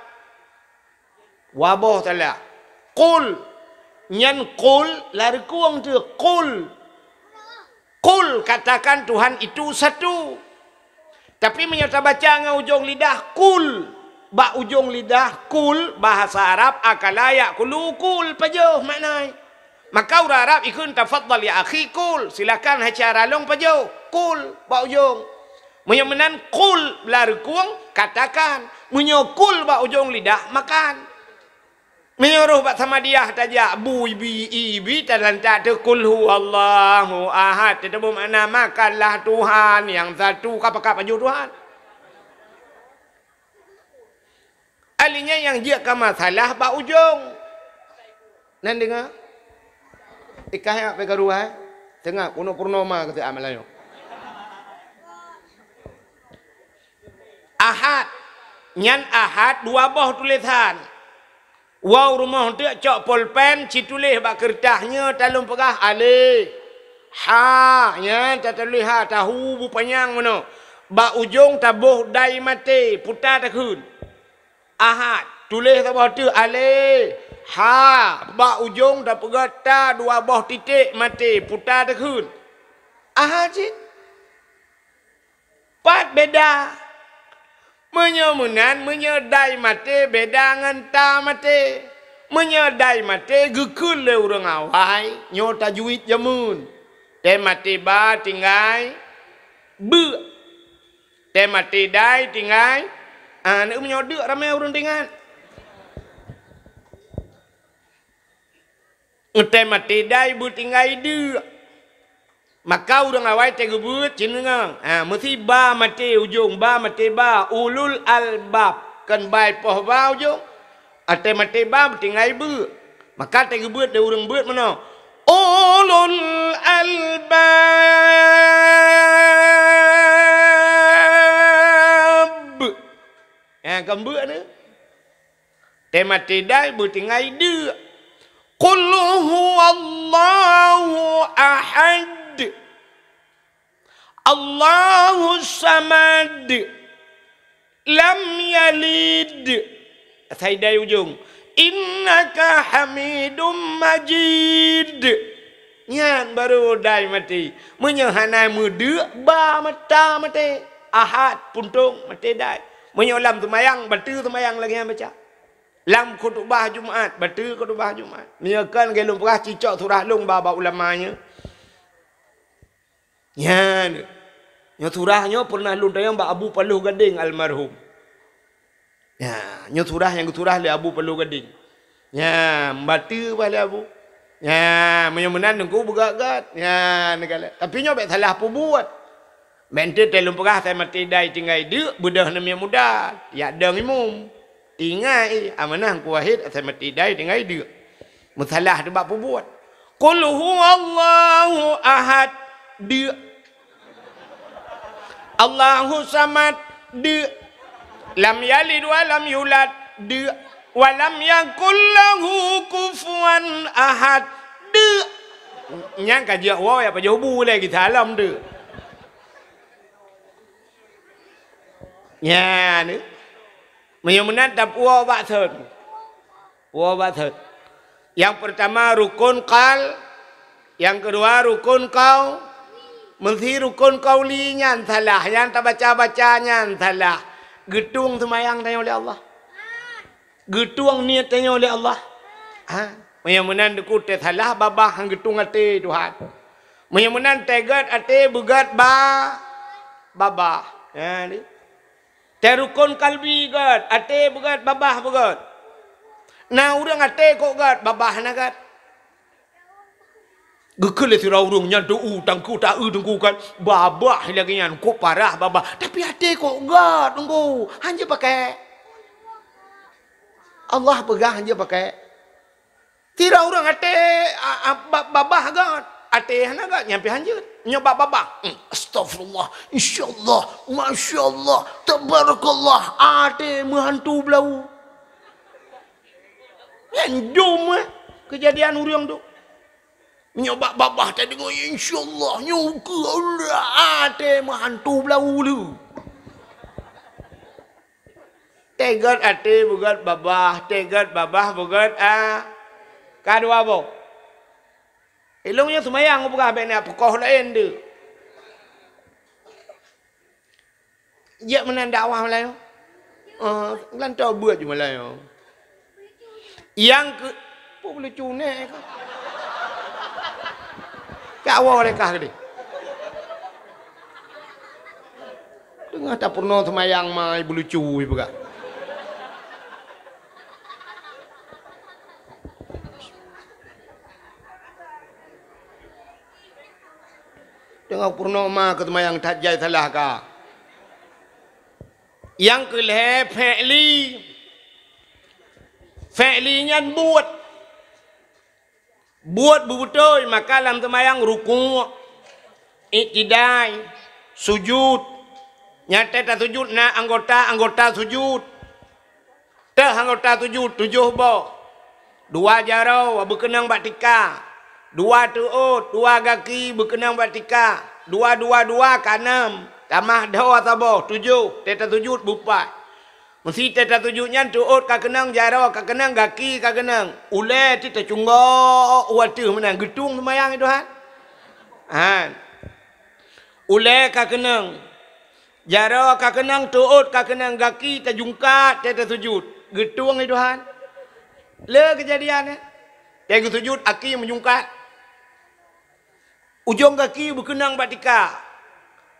Waboh salah. Qul. Nyan qul, lam reukueng teuh. Qul. Qul, katakan Tuhan itu satu. Tapi meunyoe tabaca ngon ujong lidah, kul. Bak ujong lidah, kul, bahasa Arab, akala ya'kulu, kul, pajoh makna. Maka ureueng Arab ikheun, "Tafadhal ya akhi, kul." Silakan, hai syedara lôn, pajoh. Kul, bak ujong. Meunyoe meunan, kul, lam reukueng, katakan. Meunyoe kul bak ujong lidah, makan. Meunyoe roh bak Samadiyah tajak, bu ibi, ibi, talantak teuh, "Qul huwallahu ahad." Teutabeuet makna, "Makanlah Tuhan yang satu." Ka pakat pajoh Tuhan. Ahli nyan nyang jeuet ka masalah bak ujong. Nan deungoe? Ikah nyak pih ka ruwah, eh? Teungoh keunoe purnoma keu si Ahmad Lanyoe. Ahad. Nyan ahad dua boh tulésan. Woe u rumoh teuk cok polpen, ci tuléh bak keureutah nyoe talôn peugah aleh. Ha, nyan tatuléh ha, tahu bu panyang meunoe. Bak ujong taboh dai maté, puta takheun. Ahad, tuléh saboh teuk aleh. Ha, bak ujong tapeugah ta dua boh titék maté, puta takheun. Ahad cit. Pat beda. Meunyoe meunan, meunyoe dai maté beda ngon ta maté. Meunyoe dai maté geukheun lé ureueng awai, nyoe tajwid jameun. Tée maté ba tinggai beuk. Tée maté dai tinggai, ah, meunyoe deuk ramé ureueng teuingat. Tée maté dai beutinggai deuk. Maka ureueng awai tée geubeuet cit deungoe. Ha, meusi ba maté ujong, ba maté ba, ulul albab. Kon bai poh ba ujong. Tée maté ba beutinggai beuk. Maka tée geubeuet lé ureueng beuet meunoe. Ulul albab. Ha, kon beuk nyoe. Tée maté dai beutinggai deuk. Qul huwallahu ahad. Allahus samad. Lam yalid. Asai dai ujong. Innaka hamidum majid. Nyan baru dai maté. Meunyoe hana meudeuk, ba mata maté. Ahad, puntông, maté dai. Meunyoe lam seumayang, bateue seumayang lagée nyan baca. Lam khutubah Jumat, bateue khutubah Jumat. Meunyoe kon lagée lôn peugah cicok surah lôn ba bak ulama nyoe. Nyan. Nyoe surah nyoe peureunah lôn tanyong bak Abu Paloh Gadeng almarhum. Nya, nyoe surah nyang geusurah lé Abu Palu Gading. Nya, membaca bah lé Abu. Nya, meunyoe meunan Teungku beugét-gét. Nya, neukalon. Tapi nyoe bék salah peubuet. Bék enteuk lôn peugah asai maté dai tinggai deuk, beudôh neumiet muda. Yak dong imum. Tinggai, amanah Teungku Wahid asai maté dai tinggai deuk. Meusalah teuh bak peubuet. Qul huwallahu ahad. Deuk. Allahu samad, deuk. Lam yalid wa lam yulad, deuk. Wa lam yakul lahu kufuwan ahad, deuk. Nyan ka jeuet woe ya pajoh bu lé geusalam deuk. Nyan. Meunyoe meunan tapuwoe bak thon. Puwoe bak thon. Nyang peurtama rukun qal, nyang keudua rukun qau-, meusé rukun qauli nyan salah, nyang tabaca-baca nyan salah. Geutueng seumayang tanyoe lé Allah. Geutueng niet tanyoe lé Allah. Ha, meunyoe meunan Teungku teusalah babah han geutueng até Tuhan. Meunyoe meunan teuget até beuget ba-, babah. Ha, ni. Teu rukun kalbi gét, até beugét, babah beugét. Na ureuëng até kok gét, babah hana gét. Geukheun lé sidroe ureuëng nyan teu-u tangku ta-eu teungku kan, babah lagée nyan kok parah babah. Tapi até kok gét teungku, hanjeuet pakai. Allah peugah hanjeuet pakai. Sidroe ureuëng até, a, a, ba-, babah gét, até hana gét, nyan pih hanjeuet. Nyoe bak babah, hmm, astagfirullah, insyaallah, masyaallah, tabarakallah, até meuhantu blau. Nyan jom, eh, keujadian ureuëng tu. Nyoe bak babah tadeungoe, insyaallah, nyoe keu Allah, até meuhantu blau le. Teuget até beugét babah, teuget babah beugét a-, ka dua boh. Ilong nyoe seumayang peugah bék na peukoh laén deuh. Jeuet meunan dakwah Meulayu. Eh, lantoe beuet ju Meulayu. Nyang keu-, peue bulucu nèk ka? Ka woe lé kah keudeh. Teungoh tapeurunoe seumayang ma bulucu peugah. Teungoh peurunoe ma keu seumayang that jai salah ka. Nyang keu lhèe fi'li. Fi'li nyan buet. Buet beubeutôi maka lam seumayang rukuk, iktidai, sujud. Nyang teuh tasujud na anggota-anggota sujud. Teuh anggota sujud tujoh boh. Dua jaroe beukeunong bak tika, dua teuôt, dua gaki beukeunong bak tika, dua, dua, dua ka nam, tamah dhoe saboh, tujoh, teuh tasujud beupaih. Meusé teuh tasujud nyan teuôt ka keunong, jaroe ka keunong, gaki ka keunong. Ulèe teuh tacunggok u ateueh meunan, geutueng seumayang Tuhan. Han. Ulèe ka keunong, jaroe ka keunong, teuôt ka keunong, gaki tajungkat teuh tasujud. Geutueng Tuhan. Le keujadian, eh. Teuh geusujud, aki meujungkat. Ujong gaki beukeunong bak tika.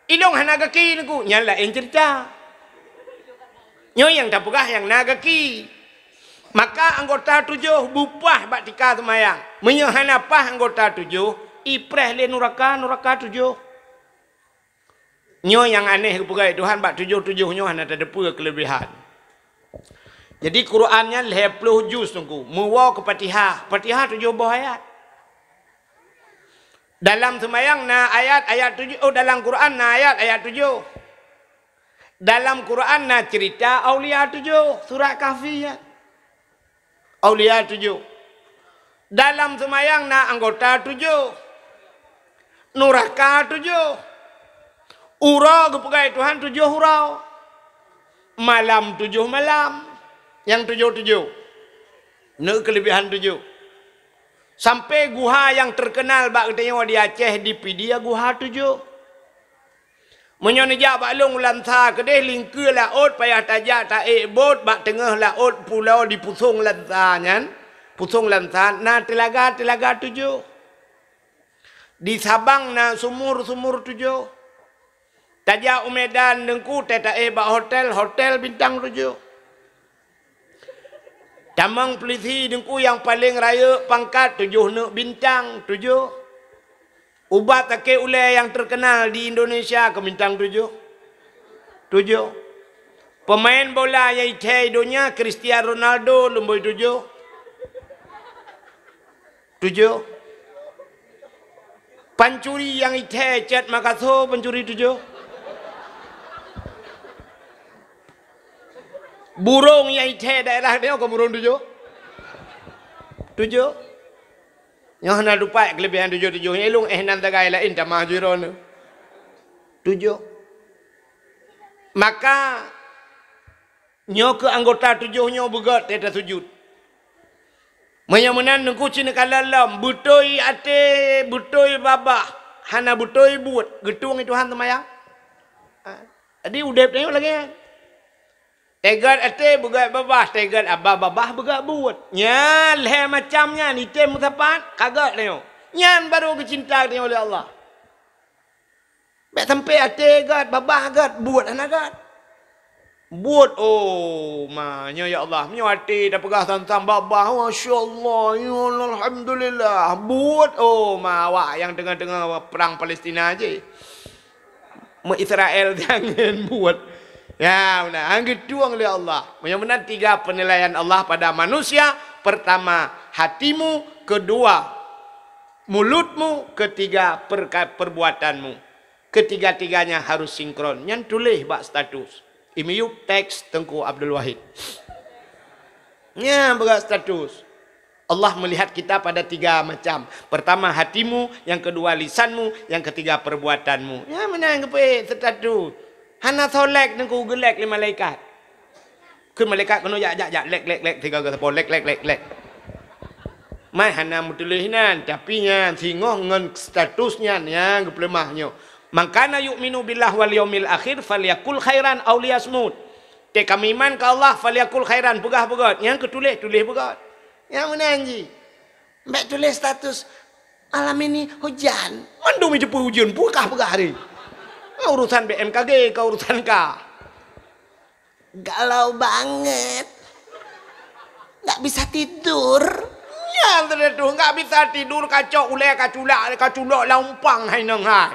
Ilong hana gaki Teungku, nyan laén ceurita. Nyoe nyang tapeugah nyang na gaki. Maka anggota tujoh beupaih bak tika seumayang. Meunyoe hana paih anggota tujoh, ipreh lé nuraka, nuraka tujoh. Nyoe nyang aneh geupeugah Tuhan bak tujoh-tujoh nyoe hana tateupeue keuleubehan. Jadi Quran nyan lhèe ploh juz Teungku, meuwoe keu Fatihah. Fatihah tujoh boh ayat. Dalam seumayang na ayat-ayat tujoh, oh, dalam Quran na ayat-ayat tujoh. Dalam Quran na ceurita aulia tujoh, surat Kahfi nyan. Aulia tujoh. Dalam seumayang na anggota tujoh. Nuraka tujoh. Uroe geupeugah Tuhan tujoh uroe. Malam tujoh malam. Nyang tujoh-tujoh. Neu keuleubehan tujoh. Sampai guha nyang teukeunal bak geutanyoe di Aceh, di Pidie, guha tujoh. Meunyoe neujak bak lôn u Lansa keudeh, lingkeue laôt payah tajak taék bot bak teungoh laôt pulo di Pusong Lansa nyan, Pusong Lansa na teulaga-teulaga tujoh. Di Sabang na sumur-sumur tujoh. Tajak u Medan Teungku, teuh taék bak hotel, hotel bintang tujoh. Tamong polisi Teungku nyang paleng rayeuk pangkat tujoh neuk bintang, tujoh. Ubat sakét ulèe nyang terkenal di Indonesia keu bintang tujoh. Tujoh. Pemain bola nyang ithèe donya Cristiano Ronaldo lumbôi tujoh. Tujoh. Pancuri nyang ithèe Chet Makassar pancuri tujoh. Burông nyang ithèe daerah nyoe kon burông tujoh. Tujoh. Nyoe hana tupat keulebihan tujoh-tujoh nyan, ilôn eh nan sagai laén tamah jih droeneuh. Tujoh. Maka nyoe keuh anggota tujoh nyoe beugöt teuh tasujut. Meunyoe meunan Teungku ci neukalon lom, beutôi até, beutôi babah, hana beutôi buet, geutueng Tuhan seumayang. Ha. Jadi udép tanyoe lagèe nyan. Teugot até beugöt babah, teugot aba babah beugöt buet. Nyan lhèe macam nyan item meusapat ka göt tanyoe. Nyan baru geucinta tanyoe lé Allah. Bèk sampai até göt, babah göt, buet hana göt. Buet, oh ma, nyoe ya Allah, meunyoe até tapeugah tantang babah, masya Allah, ya Allah, alhamdulillah. Buet, oh ma, awak nyang teungoh-teungoh prang Palestina jih. Meu Israel jangan buet. Ya, meunan. Han geutueng lé Allah. Meunyoe meunan tiga penilaian Allah pada manusia. Pertama, hatimu. Kedua, mulutmu. Ketiga, perka-, perbuatanmu. Ketiga-tiganya harus sinkron. Nyan tuléh bak status. I miyueb teks Teungku Abdul Wahid. Nyan bak status. Allah melihat kita pada tiga macam. Pertama hatimu, yang kedua lisanmu, yang ketiga perbuatanmu. Ya, meunan geupeuék status. Hana soe like Teungku, geulike lé malaikat. Kheun malaikat keunoe jak, jak, jak, like, like, like, tiga garis sapo, like, like, like, like. Mai hana meutuléh inan, tapi nyan singoh ngon status nyan nyang geupeuleumah nyoe. "Man kana yu'minu billahi wal yaumil akhir falyakul khairan aw liyasmut." Teuka meuiman keu Allah, falyakul khairan, peugah beugöt. Nyang keu tuléh, tuléh beugöt. Nyang meunan jih. Bèk tuléh status, "Malam ini hujan." Mandum jiteupeue ujeuen, peugah-peugah hari. Ka urusan B M K G, ka urusan ka. Galau banget. Nggak bisa tidur. Nyan teuh, nggak bisa tidur, kacok ulèe, kaculak, kaculok lam umpang hai nong hai.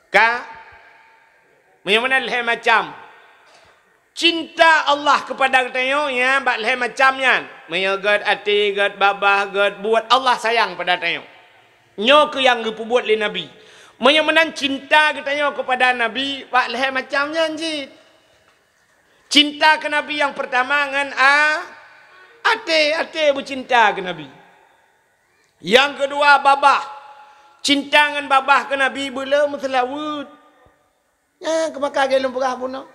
Ka? Meunyoe meunan lhèe macam. Cinta Allah keupada geutanyoe, ya, bak lhèe macam nyan. Meunyoe göt até, göt babah, göt buet, Allah sayang pada tanyoe. Nyoe keuh nyang geupeubuet lé Nabi. Meunyoe meunan cinta geutanyoe keupada Nabi, bak lhèe macam nyan cit. Cinta keu Nabi nyang peurtama ngon a-, até, até beucinta keu Nabi. Nyang keudua, babah. Cinta ngon babah keu Nabi beu le meuseulaweuet. Nyan keuh maka lagèe lôn peugah bunoe.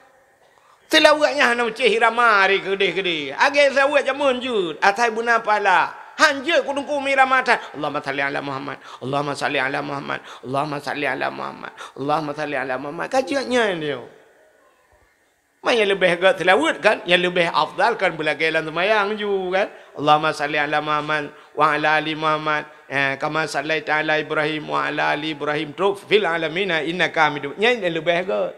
Seulaweuet nyan hana ucéh irama ari keudeh-keudeh. Lagèe seulaweuet jameun jeuet, asai beuna pahala. Han jeuet keu Teungku meuirama that. Allahumma shalli ala Muhammad. Allahumma shalli ala Muhammad. Allahumma shalli ala Muhammad. Allahumma shalli ala Muhammad. Ka jeuet nyan nyoe. Ma nyang leubeh gét seulaweuet kan? Nyang leubeh afdal kan beulagèe lam seumayang ju kan? Allahumma shalli ala Muhammad wa ala ali Muhammad. Eh, kama shallaita ala Ibrahim wa ala ali Ibrahim trôk fil alamina innaka Hamidum. Nyan nyang leubeh gét.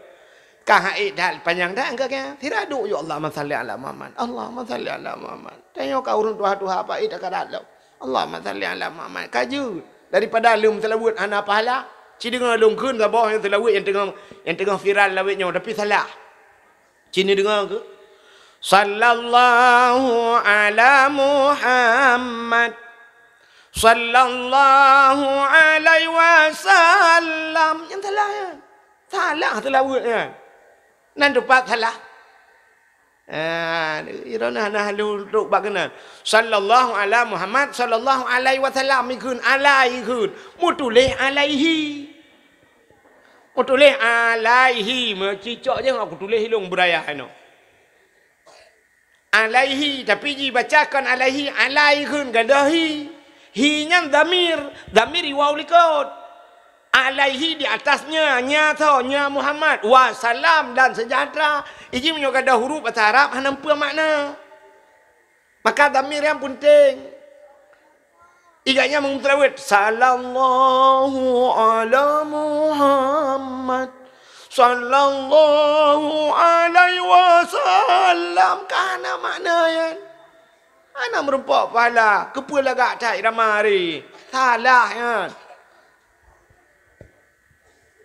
Ka hana ék that panyang that ka kan? Sira duek ju Allahumma shalli ala Muhammad. Allahumma shalli ala Muhammad. Tanyoe ka ureueng tuha-tuha apa ék that ka that lom. Allahumma shalli ala Muhammad. Ka jeuet. Daripada lom seulaweuet hana pahala. Ci deungoe lôn kheun saboh nyang seulaweuet nyang teungoh, nyang teungoh viral lawét nyoe tapi salah. Ci neudeungoe keuh. Sallallahu ala Muhammad. Sallallahu alaihi wasallam. Nyan salah nyan. Salah seulaweuet nyan. Nan teumpat salah. Ah, droeneuh hana lheueh trôk bak keunan. Sallallahu ala Muhammad, sallallahu alaihi wasallam, ikheun alai ikheun. Meutuléh alaihi. Meutuléh alaihi, meucicok jih aku tuléh ilong beuraya inoe. Alaihi, tapi jibaca kon alaihi, alai kheun gadôh hi. Hi nyan dhamir, dhamir iwau likot. Alaihi di atasnya, nya tho, nya Muhammad, wa salam dan sejahtera. Iji meunyoe gadôh huruf basa Arab hana peue makna. Maka dhamir nyang peunteng. Iganya meungeutrawet, "Sallallahu ala Muhammad, Sallallahu alaihi wasallam. Ka hana makna nyan. Hana meurumpok pahala. Keupeue lagak that irama hari? Salah nyan.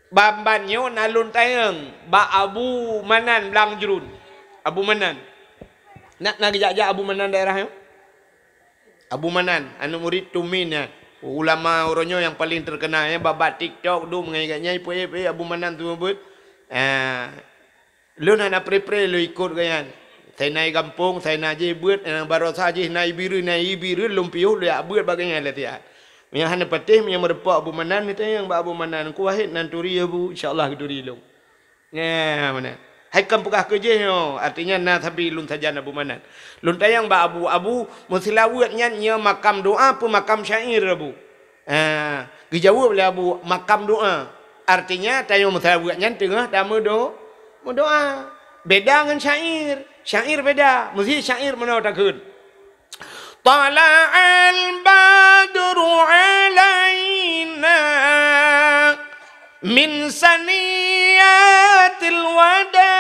Ban-ban nyoe na lôn tanyong bak Abu Manan Blang Jrun. Abu Manan. Na, na geujak-jak Abu Manan daerah nyoe? Abu Manan, aneuk murit Tumin nyan. Ulama uroe nyoe nyang paleng terkenal, nyan bak-bak TikTok dum ngon gobnyan, ipeuék-ék Abu Manan tu beuet. Ah, lôn hana pre-pre lôn ikot gobnyan. Sai na i gampông, sai na jih beuet, nyang baroesa jih na i Bireuen, na i Bireuen lôn piôh lôn jak beuet bak gobnyan lé siat. Meunyo hana patéh, meunyo meurumpok Abu Manan, mita nyang bak Abu Manan, "Ku Wahid nan turi ya, Bu?" "Insya Allah geuturi lôn." Nyan meunan. Hai kon peugah keu jih nyoe, artinya na sabe lôn sajan Abu Manan. Lôn tanyong bak Abu, "Abu, meuseulaweuet nyan nyoe makam doa peu makam syair, Abu?" Ha, geujaweueb lé Abu, "Makam doa." Artinya, tanyoe meuseulaweuet nyan teungoh tameudo-, meudoa. Beda ngon syair. Syair beda. Meusi syair meunoe takheun. Tala'al badru alaina min saniyatil wada.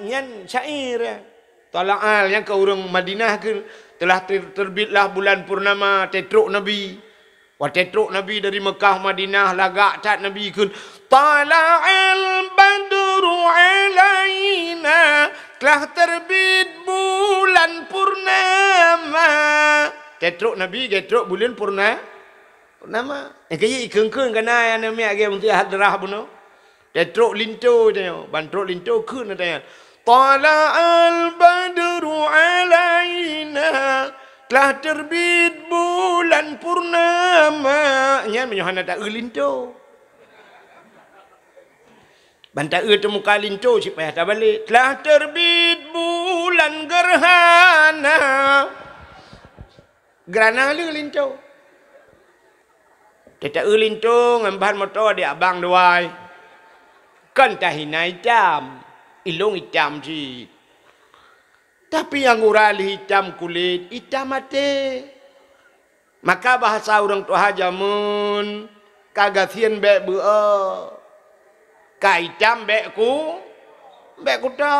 Nyan syair. Tala'al, nyan keu ureuëng Madinah kheun, telah ter-, terbitlah bulan purnama, teutrok Nabi. Watée trok Nabi dari Meukah Madinah, lagak that Nabi kheun, "Tala'al badru alaina," telah terbit bulan purnama. Teutrok Nabi, geutrok buleuen purna-, purnama. Nyang keu jih ikheun-kheun kana nyang neumiet lagée meunteuk hadrah bunoe. Teutrok linto tanyoe, ban trok linto kheun tanyoe, "Tala'al badru alaina," telah terbit bulan purnama. Nyan meunyoe hana taeu linto. Ban taeu teumuka linto cit payah tabalek. Telah terbit bulan gerhana. Geurana le linto. Teuta-eu linto ngon ban moto di abang dua. Kon tahina itam, ilong itam cit. Tapi nyang gura lheueh itam kulét, itam até. Maka bahasa ureuëng tuha jameun, ka gasien bék beuo, ka itam bék ku, bék kuto.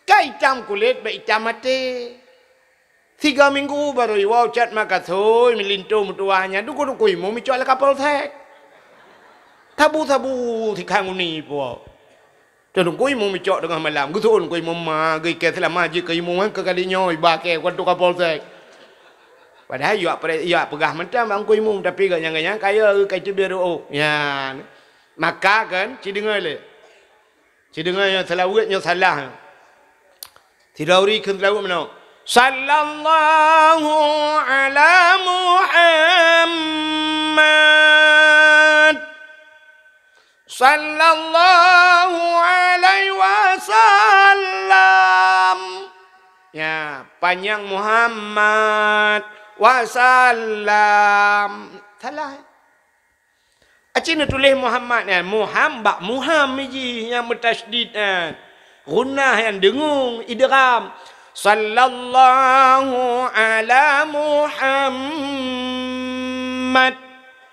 Ka itam kulét bék itam até. Tiga minggu barô iwoe cat makathôi, meulinto meutuwah nyan, dukon-dukon imum icok lé Kapolsek. Sabu-sabu sikhang uni ipuwoe. Dukon imum icok teungoh malam, geuthon dukon imum ma, geuikée seulama jeuet keu imum, keu kali nyoe iba kée keu Kapolsek. Padahai yak pre-, yak peugah mantong bak dukon imum, tapi gobnyan-gobnyan kaya ka iteubiet reuôh. Nyan. Maka kan, ci deungoe lé. Ci deungoe nyoe seulaweuet nyoe salah. Sidroe ureuëng kheun seulaweuet meunoe, "Sallallahu ala Muhammad. Sallallahu alaihi wasallam." Ya, panyang Muhammad wasallam. Salah. Aci neutuléh Muhammad nyan, Muham bak Muham jih nyang meutasydid nyan. Ghunnah nyan deungung idgham. Sallallahu ala Muhammad.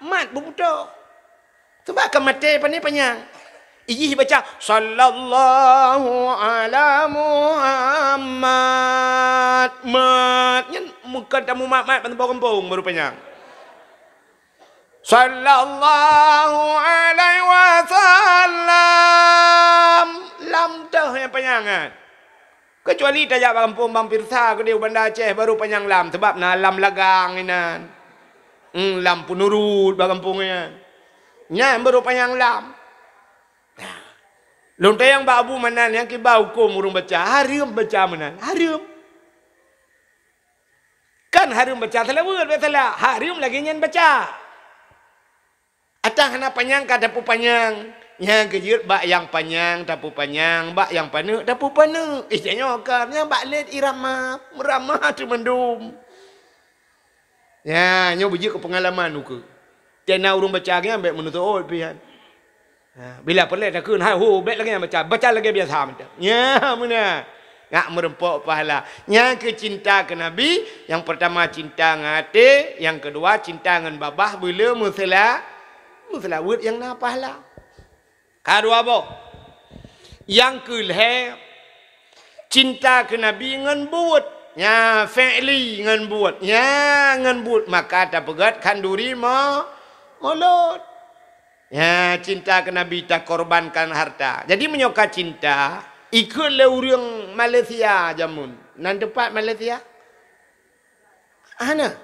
Mat beubutôh. Sebab ka maté pane panyang. Ijih baca, "Sallallahu ala Muhammad." Mat. Nyan meukan tamu mat-mat ban gampông baru panyang. Sallallahu alaihi wasallam. Lam teuh nyang panyang nyan. Keucuali tajak bak gampông Bang Pirsa keudeh u Banda Aceh baru panyang lam, sabab na lam lagang inan. Hmm, lam peunurut bak gampông nyan. Nyan baru panyang lam. Nah. Lôn tanyong bak Abu Manan nyang kiba huköm ureuëng baca, hareuem baca meunan, hareuem. Kan hareuem baca seulaweuet, bék salah. Hareuem lagée nyan baca. Atawa hana panyang ka tapeupanyang. Nyang keujeuet bak nyang panyang tapeupanyang, bak nyang paneuk tapeupeuneuk. Ih, tanyoe ka, nyang bak lét irama, meurama teuh mandum. Nya, nyoe beujeuet keu peungalaman ukeue. Tena ureuëng baca nyan bék meunutôk ôt pian. Ha, bila peureulée takheun, "Hai ho, bék lagée nyan baca, baca lagée biasa mantong." Nya, meunan. Ngak meureumpok pahala. Nyang keu cinta keu Nabi, nyang peurtama cinta ngon até, nyang keudua cinta ngon babah, beuleu meuseula-, meuseulaweuet nyang na pahala. Dua boh. Nyang keu lhèe, cinta keu Nabi ngon buet. Nya, fi'li ngon buet. Nya, ngon buet. Maka tapeugèt khanduri mo-, mulod. Nya, cinta keu Nabi takorbankan harta. Jadi, meunyoe ka cinta, ikheun lé ureueng Malaysia jameun. Nan teumpat Malaysia? Hana.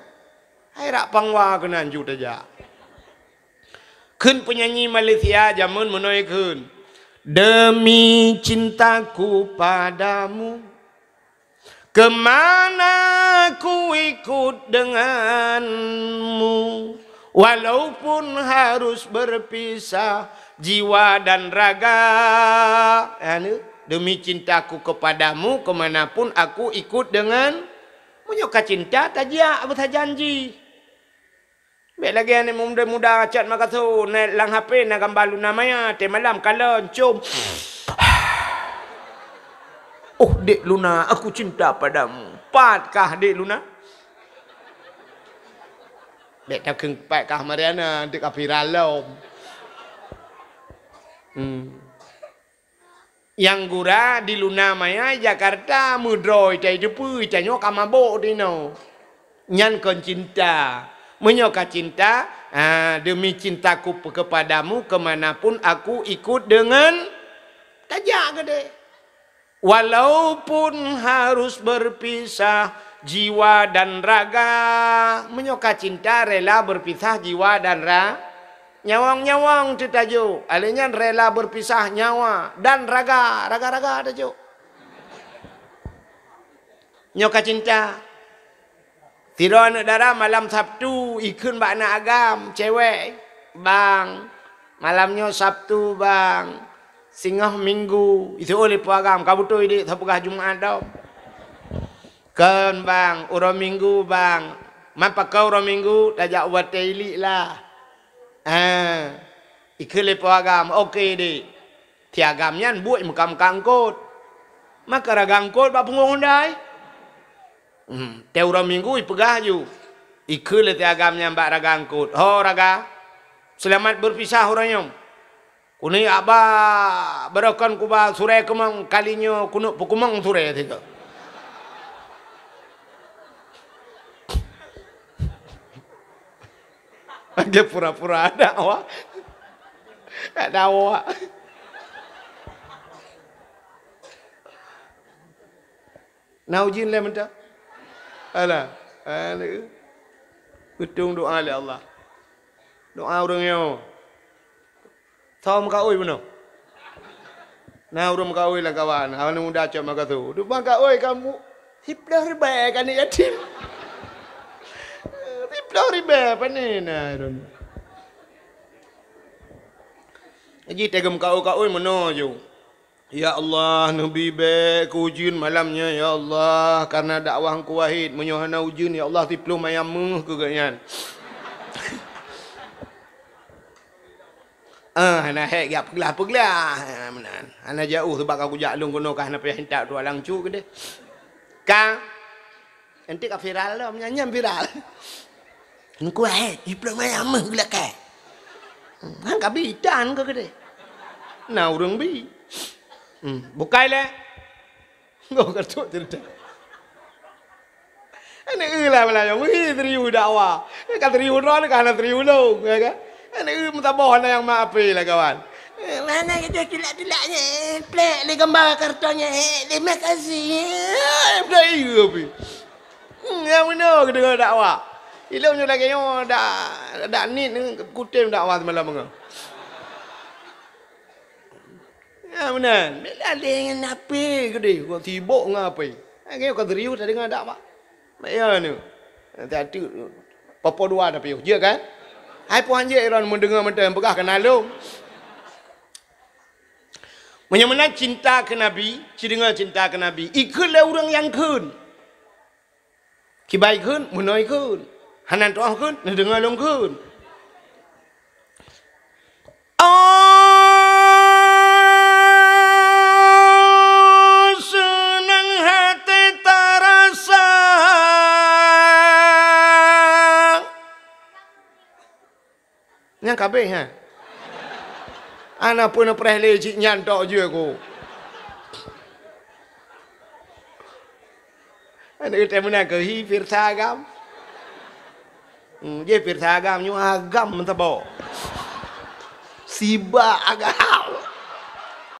Hai rak pangwa keunan ju tajak. Kheun peunyanyi Malaysia jameun meunoe kheun, "Demi cintaku padamu, kemana ku ikut denganmu, walaupun harus berpisah jiwa dan raga." Anu, "Demi cintaku kepadamu, kemanapun aku ikut dengan." Meunyoe ka cinta, tajak beusajan jih. Bèk lagèe aneuk muda-muda chat makaso, na lam H P na gamba Luna Maya, teumalam kalon, com. "Oh, Dek Luna, aku cinta padamu." Pat kah Dek Luna? Bèk takheun pat kah Mariana, dek ka viral lom. Hmm. Nyang gura di Luna Maya, Jakarta, meudroe ita jiteupeue, ita nyoe ka mabök tinoe. Nyan kon cinta. Meunyoe ka cinta, ha, "Demi cintaku pe-, kepadamu, kemanapun aku ikut dengan," tajak keudeh. "Walaupun harus berpisah jiwa dan raga." Meunyoe ka cinta, rela berpisah jiwa dan ra-, nyawöng-nyawöng teuh tajok. Alèh nyan rela berpisah nyawa dan raga, raga-raga tajok. Nyoe ka cinta. Sidroe aneuk dara malam Sabtu ikheun bak aneuk agam cewek, "Bang, malam nyoe Sabtu, Bang. Singoh Minggu." Iseuôt lé po agam, "Ka beutôi, Dek, sapeugah Jumat dong." "Kon, Bang, uroe Minggu, Bang." "Man pakon uroe Minggu?" "Tajak u watèe iliek lah." Ah, ikheun lé po agam, "Oke, Dek." Tiep agam nyan buet meuka-meuka eungkôt. Maka raga eungkôt bak punggông Honda. Hmm, tiep uroe Minggu ipeugah ju. Ikheun lé tiep agam nyan bak raga eungkôt, "Ho raga, seulamat beurpisah uroe nyoe. Keuneuk aba beurokon kuba surèe keumong, kali nyoe keuneuk peukeumong surèe sigoe." Lagèe pura-pura dakwah. Dakwah. Na ujeuen lé mantong? Alah. Alah. Beutong doa lé Allah. Doa ureueng nyoe. Soe meukaôi bunoe? Na ureueng meukaôi lam kawan, aneuk muda cok makasu. Duk meukaôi kamu, siploh ribèe keu aneuk yatim. Siploh ribèe pane na ureueng. Jih teuga meukaôi-kaôi meunoe ju. Ya Allah, neubi bèk keu ujeuen malam nyoe, ya Allah, kareuna dakwah Teungku Wahid. Meunyoe hana ujeuen, ya Allah, siploh mayam méuh keu gobnyan. Ah, hana hék jak peuglah-peuglah. Ah, meunan. Hana jiôh sabab ka kujak lôn keunoe ka hana payah intat tualang cuk keudeh. Ka. Nanti ka viral lom, nyan, nyan viral. Teungku Wahid, siploh mayam méuh geulakèe. Hmm, han ka bi tan keu keudeh. Na ureueng bi. Hmm, bukai lé. Goh ka trok ceurita. Aneuk eu lah beulayong, wih, serius dakwah. Ka serius droe, ka hana serius lôn, ya kan? Aneuk eu meusaboh hana nyang ma ape lah, kawan. Eh, mana kita tulak-tulak nyan, eh, plek lé gambar karton nyan, eh, terima kasih. Eh, dah iya pi. Hmm, nyang beuna geudeungoe dakwah. Ilôn nyoe lagèe nyoe dak, dak nit kutem dakwah semalam beungoh. Ya, meunan. Bila lé ngon ape keudeh, kok sibok ngon ape. Lagèe ka serius tadeungoe dakwah. Mak ya ni. Satu, popo dua tapi, jeuet kan? Hai puhan jeuet droen meudeungoe mantong peugah keunan lôn. Meunyoe meunan cinta keu Nabi, ci deungoe cinta keu Nabi. Ikheun lé ureueng nyang kheun. Kiban kheun, meunoe kheun. Hana tu'oh kheun, neudeungoe lôn kheun. Oh, seunang hati tarasa. Nyang ka abéh, ha? Ana pun preh lé cit nyan tok jeuet ku. Aneuk teuh meunan keuh hi pirsa agam. Hmm, jih pirsa agam nyoe agam meusaboh. Sibak agam.